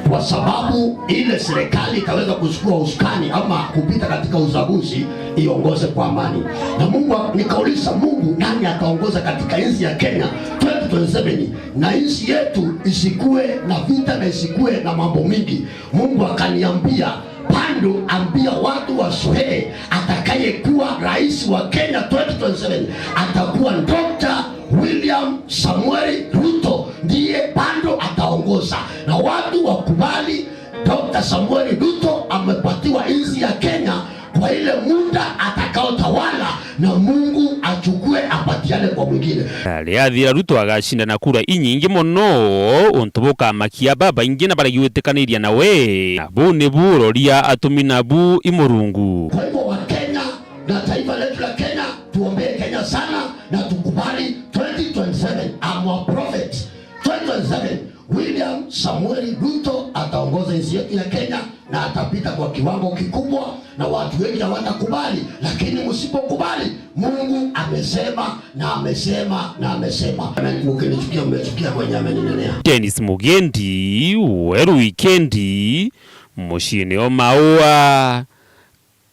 kwa sababu ile serikali itaweza kuchukua usukani ama kupita katika uchaguzi iongoze kwa amani. Na Mungu, nikauliza Mungu, nani ataongoza katika nchi ya Kenya 2027 na nchi yetu isikue na vita na isikue na mambo mingi? Mungu akaniambia Pando, ambia watu wa Sohee atakayekuwa rais wa Kenya 2027 atakuwa Dr. William Samuel Ruto, ndiye bado ataongoza, na watu wakubali Dr. Samuel Ruto amepatiwa nchi ya Kenya kwa ile muda atakaotawala, na Mungu achukue apatiane kwa mwingine. Rĩathira Ruto agacinda na kura inyingi muno untu bukamakia baba ingi na baragiwĩtĩkanĩria nawe na bu nĩ buroria atumi nabu imurungu. Kwa hivyo Wakenya na taifa letu la Kenya, tuombee Kenya sana na tukubali 2027. I'm a prophet. 2027 William Samuel Ruto ataongoza nchi yetu ya Kenya na atapita kwa kiwango kikubwa, na watu wengi hawatakubali, lakini msipokubali, Mungu amesema na amesema na amesema. Mkinichukia mmechukia mwenye ameninenea. Dennis Mugendi, Weru Wikendi, muciĩ-inĩ o Maũa,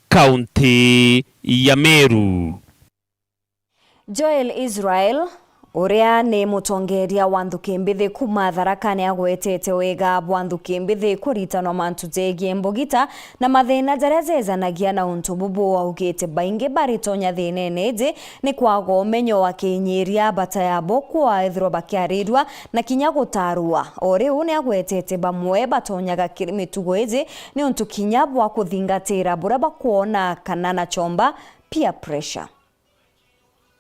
kaunti ya Meru. Joel Israel uria ni mutongeria wa nthuki mbithi kuma Tharaka ni agwetete wega bwa nthuki mbithi kuritanwa mantu jegie mbugita na mathina jaria jezanagia na untu bubu augite baingi baritonya thinene iji ni kwaga umenyo wa kinyiria bata yabo kwa ethirwo bakiarirwa na kinya gutarwa. O riu ni agwetete bamwe batonyaga mitugo iji ni untu kinya bwa kuthingatira buria bakuona kana na chomba peer pressure.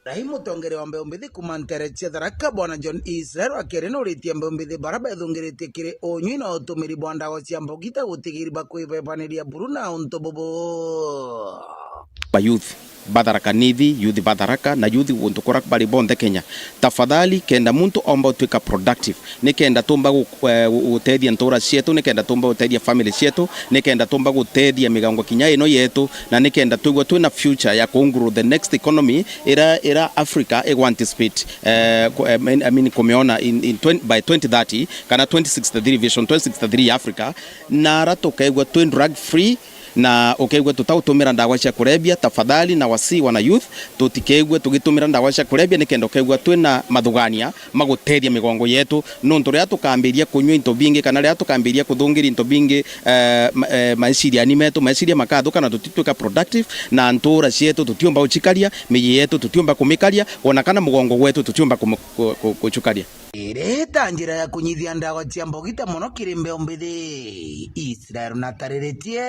Rahi mutongere wa mbeu mbithi kuma ntere cia Tharaka bwana John Israel akiri nuritie mbeu mbithi bara bethungiritie kiri unyui na utumiri bwa ndawa cia mbugita gutigiri bakwibebaniria buru na untu bubu. Ba youth Batharaka nithi youth Batharaka na youth guntu kura bari bonthe Kenya, tafadhali kenda muntu omba utuika productive, ni kenda tumba gutethia ntura cietu, ni kenda tumba gutethia family cietu, ni kenda tumba gutethia migango kinya ino yetu, na ni kenda tuigwe twina future ya kunguru the next economy ira Africa igu anticipate I mean kumiona in by 2030 kana 2063 vision 2063 Africa, na ara tukaigua twin drug free na ukaigua tutautumira ndawa cia kurebia. Tafadhali na wasi wana youth tutikeigua tugitumira ndawa cia kurebia, nikenda ukaigua twina mathugania magutethia migongo yetu, nontu ria tukambiria kunywa into bingi kana ria tukambiria kuthungiria into bingi maiciria ni metu maiciria makathuka na tutituika productive, na ntura cietu tutiumba ucikaria miji yetu tutiumba kumikaria ona kana mugongo wetu tutiumba kuchukaria. Ireta njira ya kunyithia ndawa cia mbogita muno kiri mbeu mbithi Israel natariritie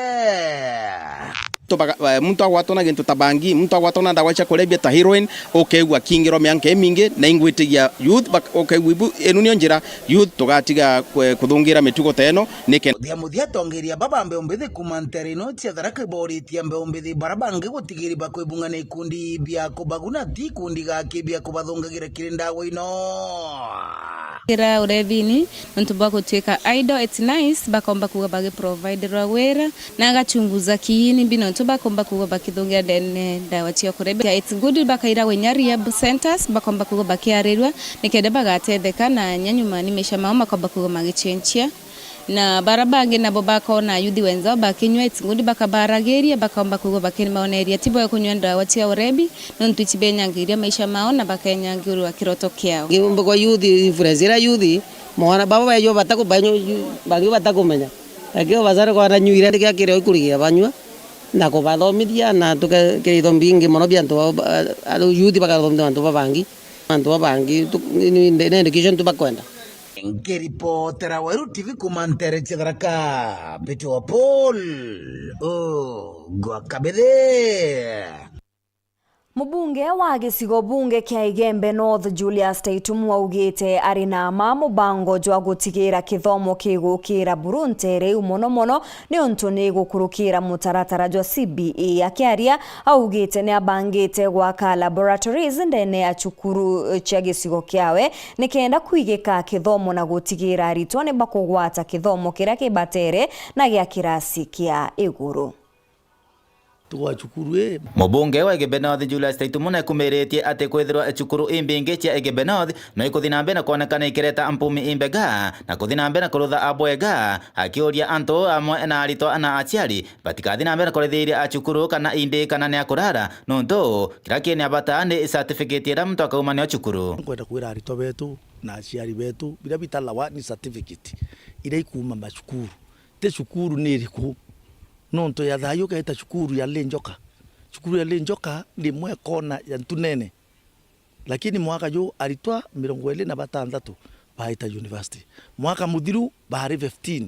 muntu agwatwo na gintu ta bangi, muntu agwatwo na ndawa cia kurebia ta heroin, ukeigua kingirwo mianka mingi na ingwitigia youth ukeigua ibu enu nio njira youth tugatiga kuthungira mitugo ta eno nike muthia muthia tongeria baba mbeu mbithi kuma ntere ino cia Tharaka iboritie mbeu mbithi bara bangi gutigiri bakwibungana ikundi bia kubaguna ti ikundi gaki bia kubathungagira kiri ndawa ino Kira urevini nontu bwa idle. It's nice bakomba kuga bagi provide rwa wera na agachunguza kiini bi nontu bakomba kuga bakithungia dene dawa cia kurebia. It's good bakaira wenya rehab centers bakomba kuga bakiarirwa nikende bagatetheka na nyanyuma ni mesha mao makomba kuga magichenchia na barabange nabo bakona yuthi wenzao bakinywa. It's good bakabarageria bakomba kuga bakini maoneria tibo kunywa ndawa cia urebi nontu ichibenyangiria maisha mao na bakenyangirwa kiroto kiao. Gimbo kwa yuthi influence ira yuthi mwana baba bayo batako banyo bangi batako menya akio bazare kwa ranyuira ndikia kire ikurigia banywa na kubathomithia na tuke mbingi mono bia antu yuthi bakathomithia antu babangi ne education tubakwenda. Ngiripotera Weru TV kuma ntere cia Tharaka Mbiti wa Paul Gwakabithe. Mubunge wa gicigo bunge kia Igembe North Julius Taitumu augite ari na ma mubango jwa gutigira kithomo kigukira burunte riu muno muno ni untu ni gukurukira mutaratara jwa CBE. Akiaria augite ni abangite gwaka laboratories ndene ya cukuru cia gicigo kiawe nikenda kuigika kithomo na gutigira aritwa ni bakugwata kithomo kiria kibatere na gia kirasi kia iguru. Mubunge wa Igembe North Julius Taitumu nekumiretie ati kwithirwa cukuru imbingi cia Igembe North no ikuthi na mbere na kuonekana ikireta mpumi imbega na kuthi na mbere na kurutha abwega, akiuria antu amwe na aritwa na aciari batikathi na mbere na kurithiria acukuru kana indi kana ni akurara nontu kira kini abata ni certificate ira muntu akauma nio cukuru. Nkwenda kwira aritwa betu na aciari betu biria bitalawa ni certificate ira ikuma macukuru te cukuru ni iriku nonto ya thayo kaita cukuru ya Lenjoka. Cukuru ya Lenjoka ni mwe kona ya ntunene, lakini mwaka jo aritwa 26 baita university, mwaka muthiru bahari 15,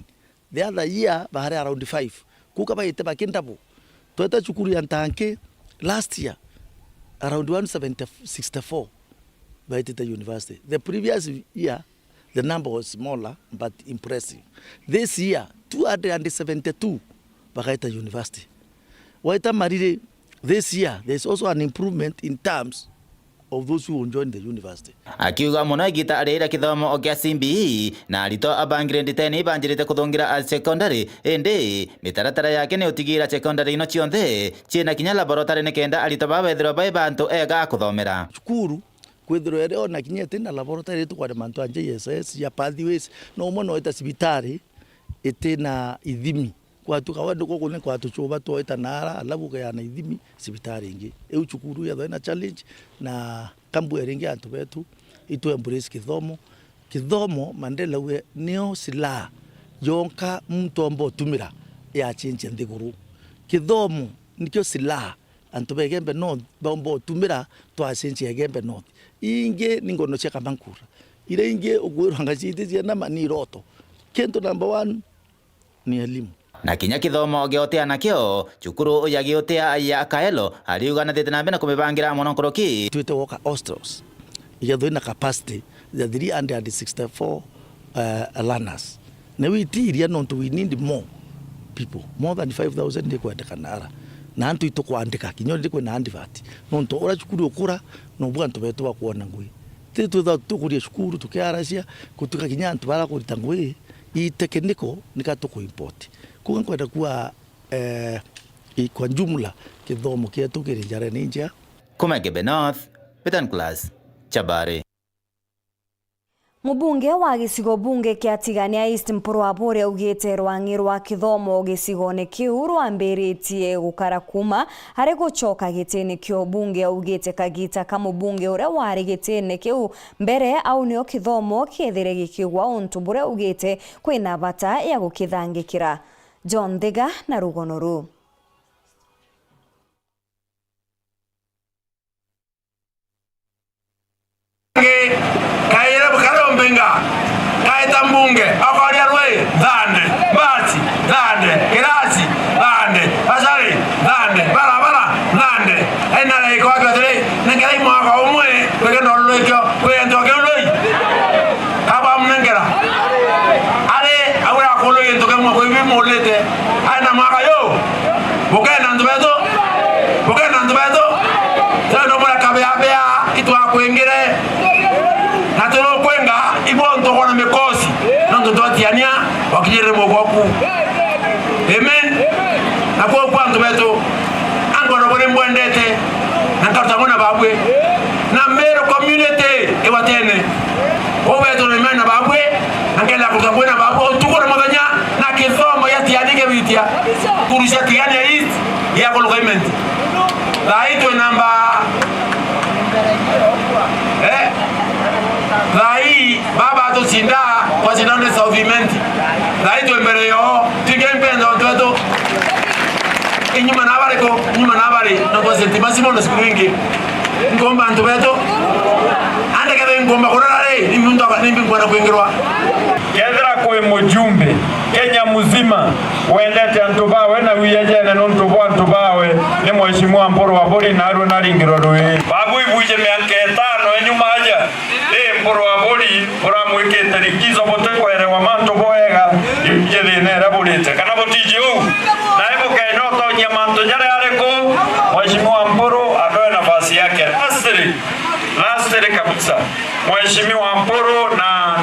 the other year bahari around 5 kuka baite bakindabo. Tweta cukuru ya Ntanke last year around 164 baita university. The previous year the number was smaller but impressive. This year 272 bakaita university. Waita Marire this year there is also an improvement in terms of those who join the university. Akiuga muno igita arira kithomo kia CBE na arito abangire nditeni banjirite kuthungira secondary indi mitaratara yake ni utigira secondary ino cionthe ciina kinya laboratory ni kenda arito babethirwa bai bantu ega kuthomera cukuru kwithirwa eri ona kinya tina laboratory tukware mantu a JSS ya pathways no mono ita cibitari itina ithimi kwatuka wendo koko ne kwatuchuba twaita nara alafu kayana ithimi cibitari ingi eu cukuru ya na challenge na kambu eringi antu betu itu embrace kithomo kithomo Mandela we nio silaha yonka muntu ombo tumira ya chinche nthiguru kithomo nikio silaha antu begembe North bombo tumira twacenjia Igembe North ingi ni ngono cia kamankura ire ingi ukwirwanga ciite ciana ni roto kintu number 1 ni elimu. Na kinya kithomo giotea nakio cukuru ya giotea ya Kaelo ariuga na thite na mbere na kumibangira muno nkoroki twite woka hostels igetho ina capacity ya 364 learners na witiria nontu we need more people more than 5000 ndi kwendekana ara na antu itukwandika kinyo ndi kwina advert nontu ura cukuru ukura no bwa antu betu bakuona ngui ti twitha tukuria cukuru tukiaracia kutuka kinya antu bara kurita ngui i technical nika tuku import kuga nkwenda kuwa kwa jumla kithomo kietu kiri njara ni nja. Kuma Igembe North, Peter Class Chabari. Mubunge wa gicigo bunge kia Tigania East Mpuru wa Bore augite rwangi rwa kithomo gicigo-ini kiu rwambiritie gukara kuma hari gucoka gitini kio bunge. Augite kagita ka mubunge uria wari gitini kiu mbere au nio kithomo kiethire gikigwa untu buria augite kwina bata ya gukithangikira. John Thiga na rugono ru. Kaita mbunge akoria rwe thande basi thande kirasi thande basari thande barabara thande ena le ko atire nengera mwaka umwe kwegendo lwekyo kwendo keloi kaba mnengera are awura kolo yento kemwa ko bi molete ana mwaka yo bukena ndubeto bukena ndubeto tano mura kabea bea itwa kwengere na tolo kwenga ibonto kona mikosi nanto twatiania wakinyere mogwaku. Amen. Na kwa kwantu betu angoro bore mbwendete na nkarutangona babwe na Mero community ewatene obeto na mena babwe angela kutangona babwe otukora muthenya na kithomo yatianike bitia kurusha Tigania East ya kolokament thaitwe namba Thai baba tusinda kwa sinane sauvimenti thai twembere yo tige mpendo twetu inyuma nabari ko inyuma nabari no kwa sentima simono siku wingi ngomba antu betu ande kebe ngomba kurara re imuntu nimbi ngwana kuingirwa kethira kwi mujumbe Kenya muzima wendete antu bawe na wiyejene nontu bwa antu bawe ni Ni mheshimiwa Mburu wa Buri na arwe naringirwo rui babu ibuje miaka etano enyuma aja Mburu wa Buri uramwikite likizo butikwerewa mantu boega ibuje thina ira burite kana butiji uu na ibukenda utonyia mantu jaria ariku mheshimiwa Mburu apewe nafasi yake lastly kabisa mheshimiwa Mburu na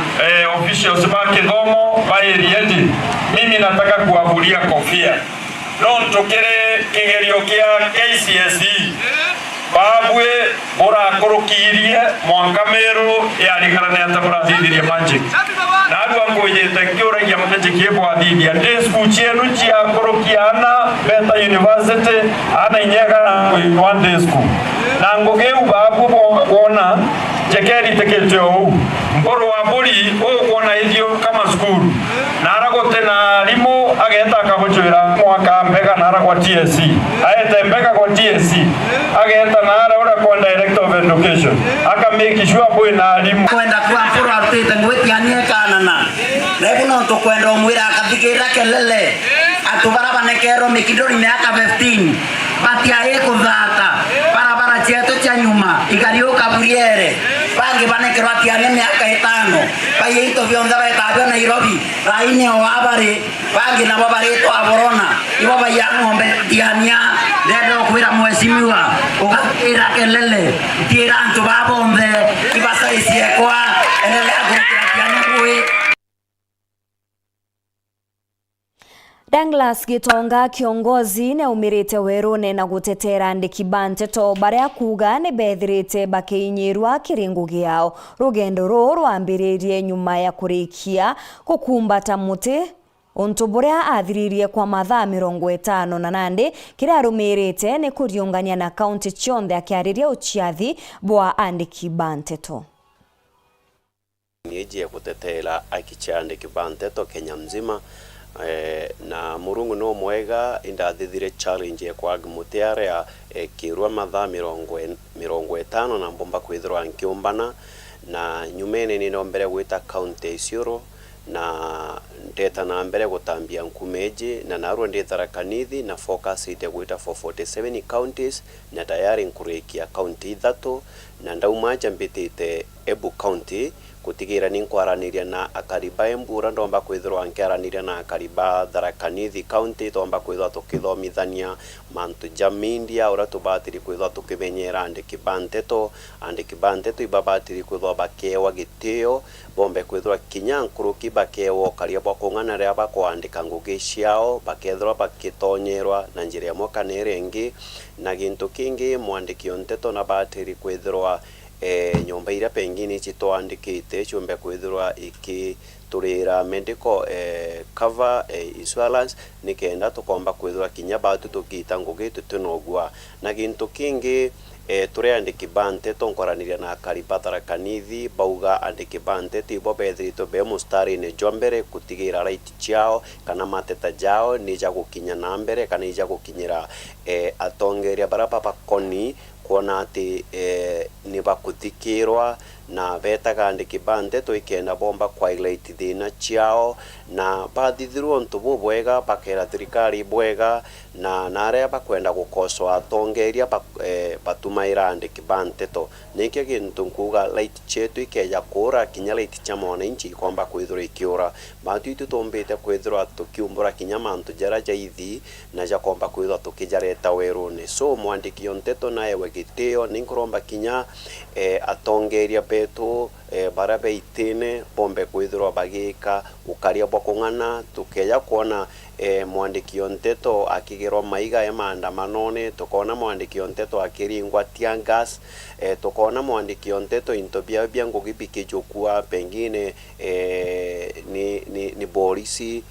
officials ba kithomo ba area mimi nataka kuwavulia kofia no ntukire kigerio kia KCSE babwe burakurukirie mwanka meru yarigana ata burathithirie magic na andũ angũyĩte ngĩũragia magic ĩbwathithia ndĩ school cienu ciakũrũkia ana Beta University ana inyega one day school na ngũgĩ u babwe wona njekeri tekete ou Mburu wa Buri ũkuona ithio kama skuru na aragote na arimu ageta akaguchwira mwaka mbega na ara kwa TSC aete mbega kwa TSC ageta na ara ura kwa director of education aka make sure bwe na arimu kwenda kwa Mburu arutite ngwitianie kanana rebu no tukwenda umwira akathikira kelele atu bara banekerwo mikindori miaka 15 batiae kuthata barabara cietu cia nyuma ikariuka buriere bangi banekerwo atianie miaka itano baiye into bionthe betabio Nairobi raini o abari bangi nabo baritwo aborona ibo baiya ng'ombe tiania ndenda kwira mheshimiwa ugatira kelele tira antu ba bonthe ibasaicie kwa endelea kurutira tiania ngui. Douglas Gitonga kiongozi neumirite werune na gutetera andiki ba nteto baria kuga ni bethirite bakiinyirwa kiringu giao rugendo ruu rwambiririe nyuma ya kurikia kukumbata muti untu buria athiririe kwa mathaa 58 kiria arumirite ni kuriungania na kaunti cionthe akiariria uchiathi bwa andiki ba nteto. Miejie kutetera akicha andiki ba nteto Kenya mzima. Na murungu no mwega indathithire challenge kwa muti aria kirwa mathaa 50 na mbomba kwithirwa nkiumbana na nyumene ni no mbere gwita county Isiolo na ndeta na mbere gutambia nkumeji na narwo ndi Tharaka Nithi na focus ite gwita 447 counties na tayari nkurikia county ithatu na ndauma njambitite Embu county gutigira ni nkwaraniria na akariba Embura ndomba kwithirwa nkiaraniria na akariba Tharaka Nithi county tomba kwithirwa tukithomithania mantu ja media uria tubatiri kwithirwa tukimenyera andiki ba nteto ibabatiri kwithirwa bakewa gitio bombe kwithirwa kinya nkuruki bakewa karia bwa kung'ana ria bakwandika ngugi ciao bakethirwa bakitonyerwa na njira imwe kana iria ingi na gintu kingi mwandiki nteto na batiri kwithirwa nyomba iria pengine chitwandikite chumbe kwithirwa ikiturira medical cover insurance nikenda tukomba kwithirwa kinya batu tukiita ngugi tutinogua na gintu kingi turi andiki ba nteto nkwaraniria na akariba Tharaka Nithi bauga andiki ba nteto ibo bethiritwe be mustari-ini jwa mbere gutigira right ciao kana mateta jao ni ja gukinya na mbere kana ija gukinyira atongeria baria babakoni kuona ati ni bakuthikirwa na betaga andiki ba nteto ikenda bomba kwa highlight thina ciao na bathithirwo untu bubwega bakera thirikari bwega na naria bakwenda gukocoa atongeria batumaira andiki ba nteto nikio gintu nkuga light chetu ikeja kura kinya light cha mwananchi ikomba kwithirwa ikiura bantu itu tumbite kwithirwa tukiumbura kinya mantu jara jaithi na jakomba kwithirwa tukijareta weruni so mwandiki nteto naewe gitio ninkuromba kinya atongeria betu baria beitine bombe kwithirwa bagika ukaria bwa kung'ana tukeja kuona mwandiki nteto akigirwa maiga ya maandamanone tukona mwandiki nteto akiringwa tear gas tukona mwandiki nteto into bia bia ngugi bikijukua pengine ni polisi.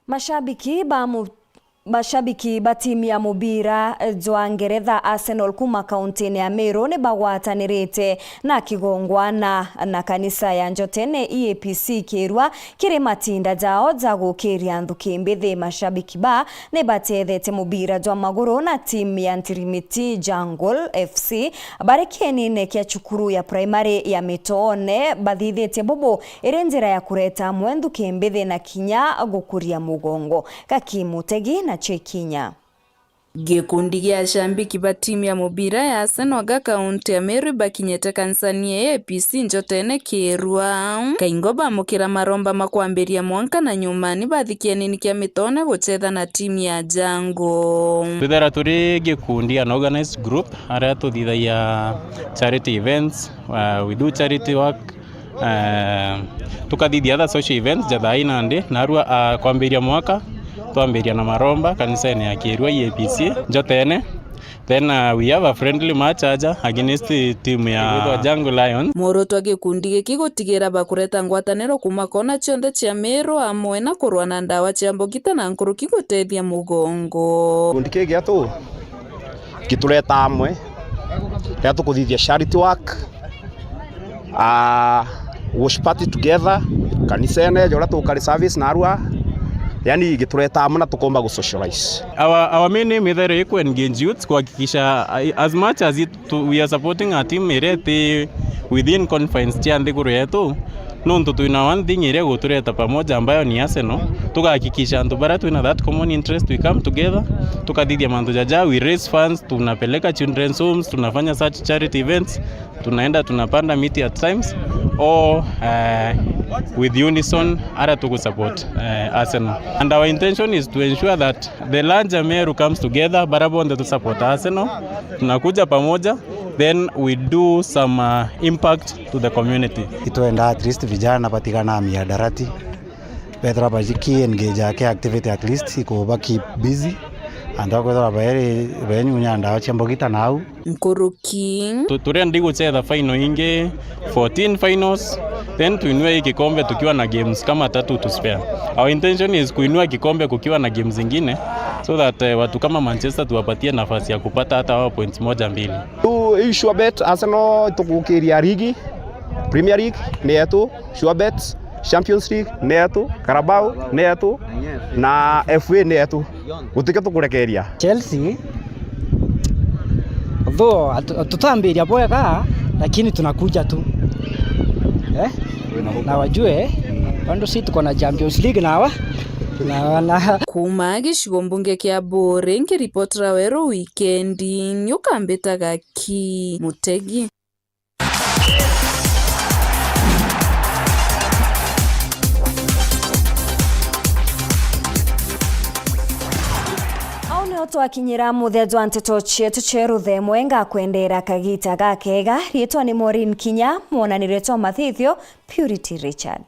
Mashabiki ba Mashabiki ba timu ya mubira jwa Ngeretha Arsenal kuma kaunti ya Meru ni bagwatanirite na kigongwana na kanisa ya Njotene EAPC Kirwa kiri matinda jao ja gukiria nthuki mbithi. Mashabiki ba ni batethete mubira jwa maguru na timu ya Ntirimiti Jungle FC bari kienine kia cukuru ya primary ya Mitone bathithitie bubu iri njira ya kureta amwe nthuki mbithi na kinya gukuria mugongo. Kakimutegi na Chekinya. Gikundi gia shambiki ba timu ya mubira ya Arsenal ga kaunti ya Meru bakinyete kanisani ya APC Njotene Kirwa kaingo bamukira maromba makwambiria mwanka na nyumani bathikienini kia Mitone guchetha na timu ya Jango. Twithera turi gikundi, an organized group aria tuthithagia charity events, we do charity work, tukathithia other social events jathai nandi narua kwambiria mwaka twambiria na maromba kanisani ya Kirwa EAPC Njotene. Then we have a friendly match aja against team ya Jungle Lions. Muoroto wa gikundi giki gutigira bakureta ngwataniro kuma kona cionthe cia Meru amwe na kurwa na ndawa cia mbogita na nkuruki gutethia mugongo. Gikundi kiki gitu gitureta amwe ria tukuthithia charity work, wash party together kanisene jora tukari service narua, yani gitureta amwe na tukomba gu socialize. Our main aim ithere ku engage youths kuhakikisha as much as we are supporting our team ireti within confines chia nthiguru yetu nontu twina one thing iria gutureta pamoja ambayo ni Arsenal. Tukahakikisha antu bara twina that common interest, we come together tukathithia mantu jaja, we raise funds, tunapeleka children's homes, tunafanya such charity events, tunaenda tunapanda miti at times or with unison ara tuku support Arsenal. And our intention is to ensure that the larger Meru comes together barabonde to support Arsenal, tunakuja pamoja, then we do some impact to the community. Ituenda at least vijana patikana miadarati betra bajiki engage ake activity at least ikuba keep busy anda kwethera baeri benyunya ndawa cia mbogita nau Nkuruki. Turendi guchetha final ingi 14 finals, then tuinue kikombe tukiwa na games kama 3 to spare. Our intention is kuinua kikombe kukiwa na games zingine so that watu kama Manchester tuwapatie nafasi ya kupata hata wao points 1 2. Tu sure bet Arsenal tukukiria ligi, Premier League ni yetu, sure bet Champions League ni yetu, Carabao ni yetu na FA ni yetu. Gutike tukurekeria. Chelsea though tutambiria bwega lakini tunakuja tu. Na wajue bado si tuko na Champions League nawa na kuma gicigo mbunge kia Buri ngiripotera Weru wikendi nyukambitaga ki Mutegi. Twakinyira muthia wa nteto cietu cia mwenga kwendera kagita gakega rietwa ni Maureen Kinya mwonaniretwo mathithio Purity Richard.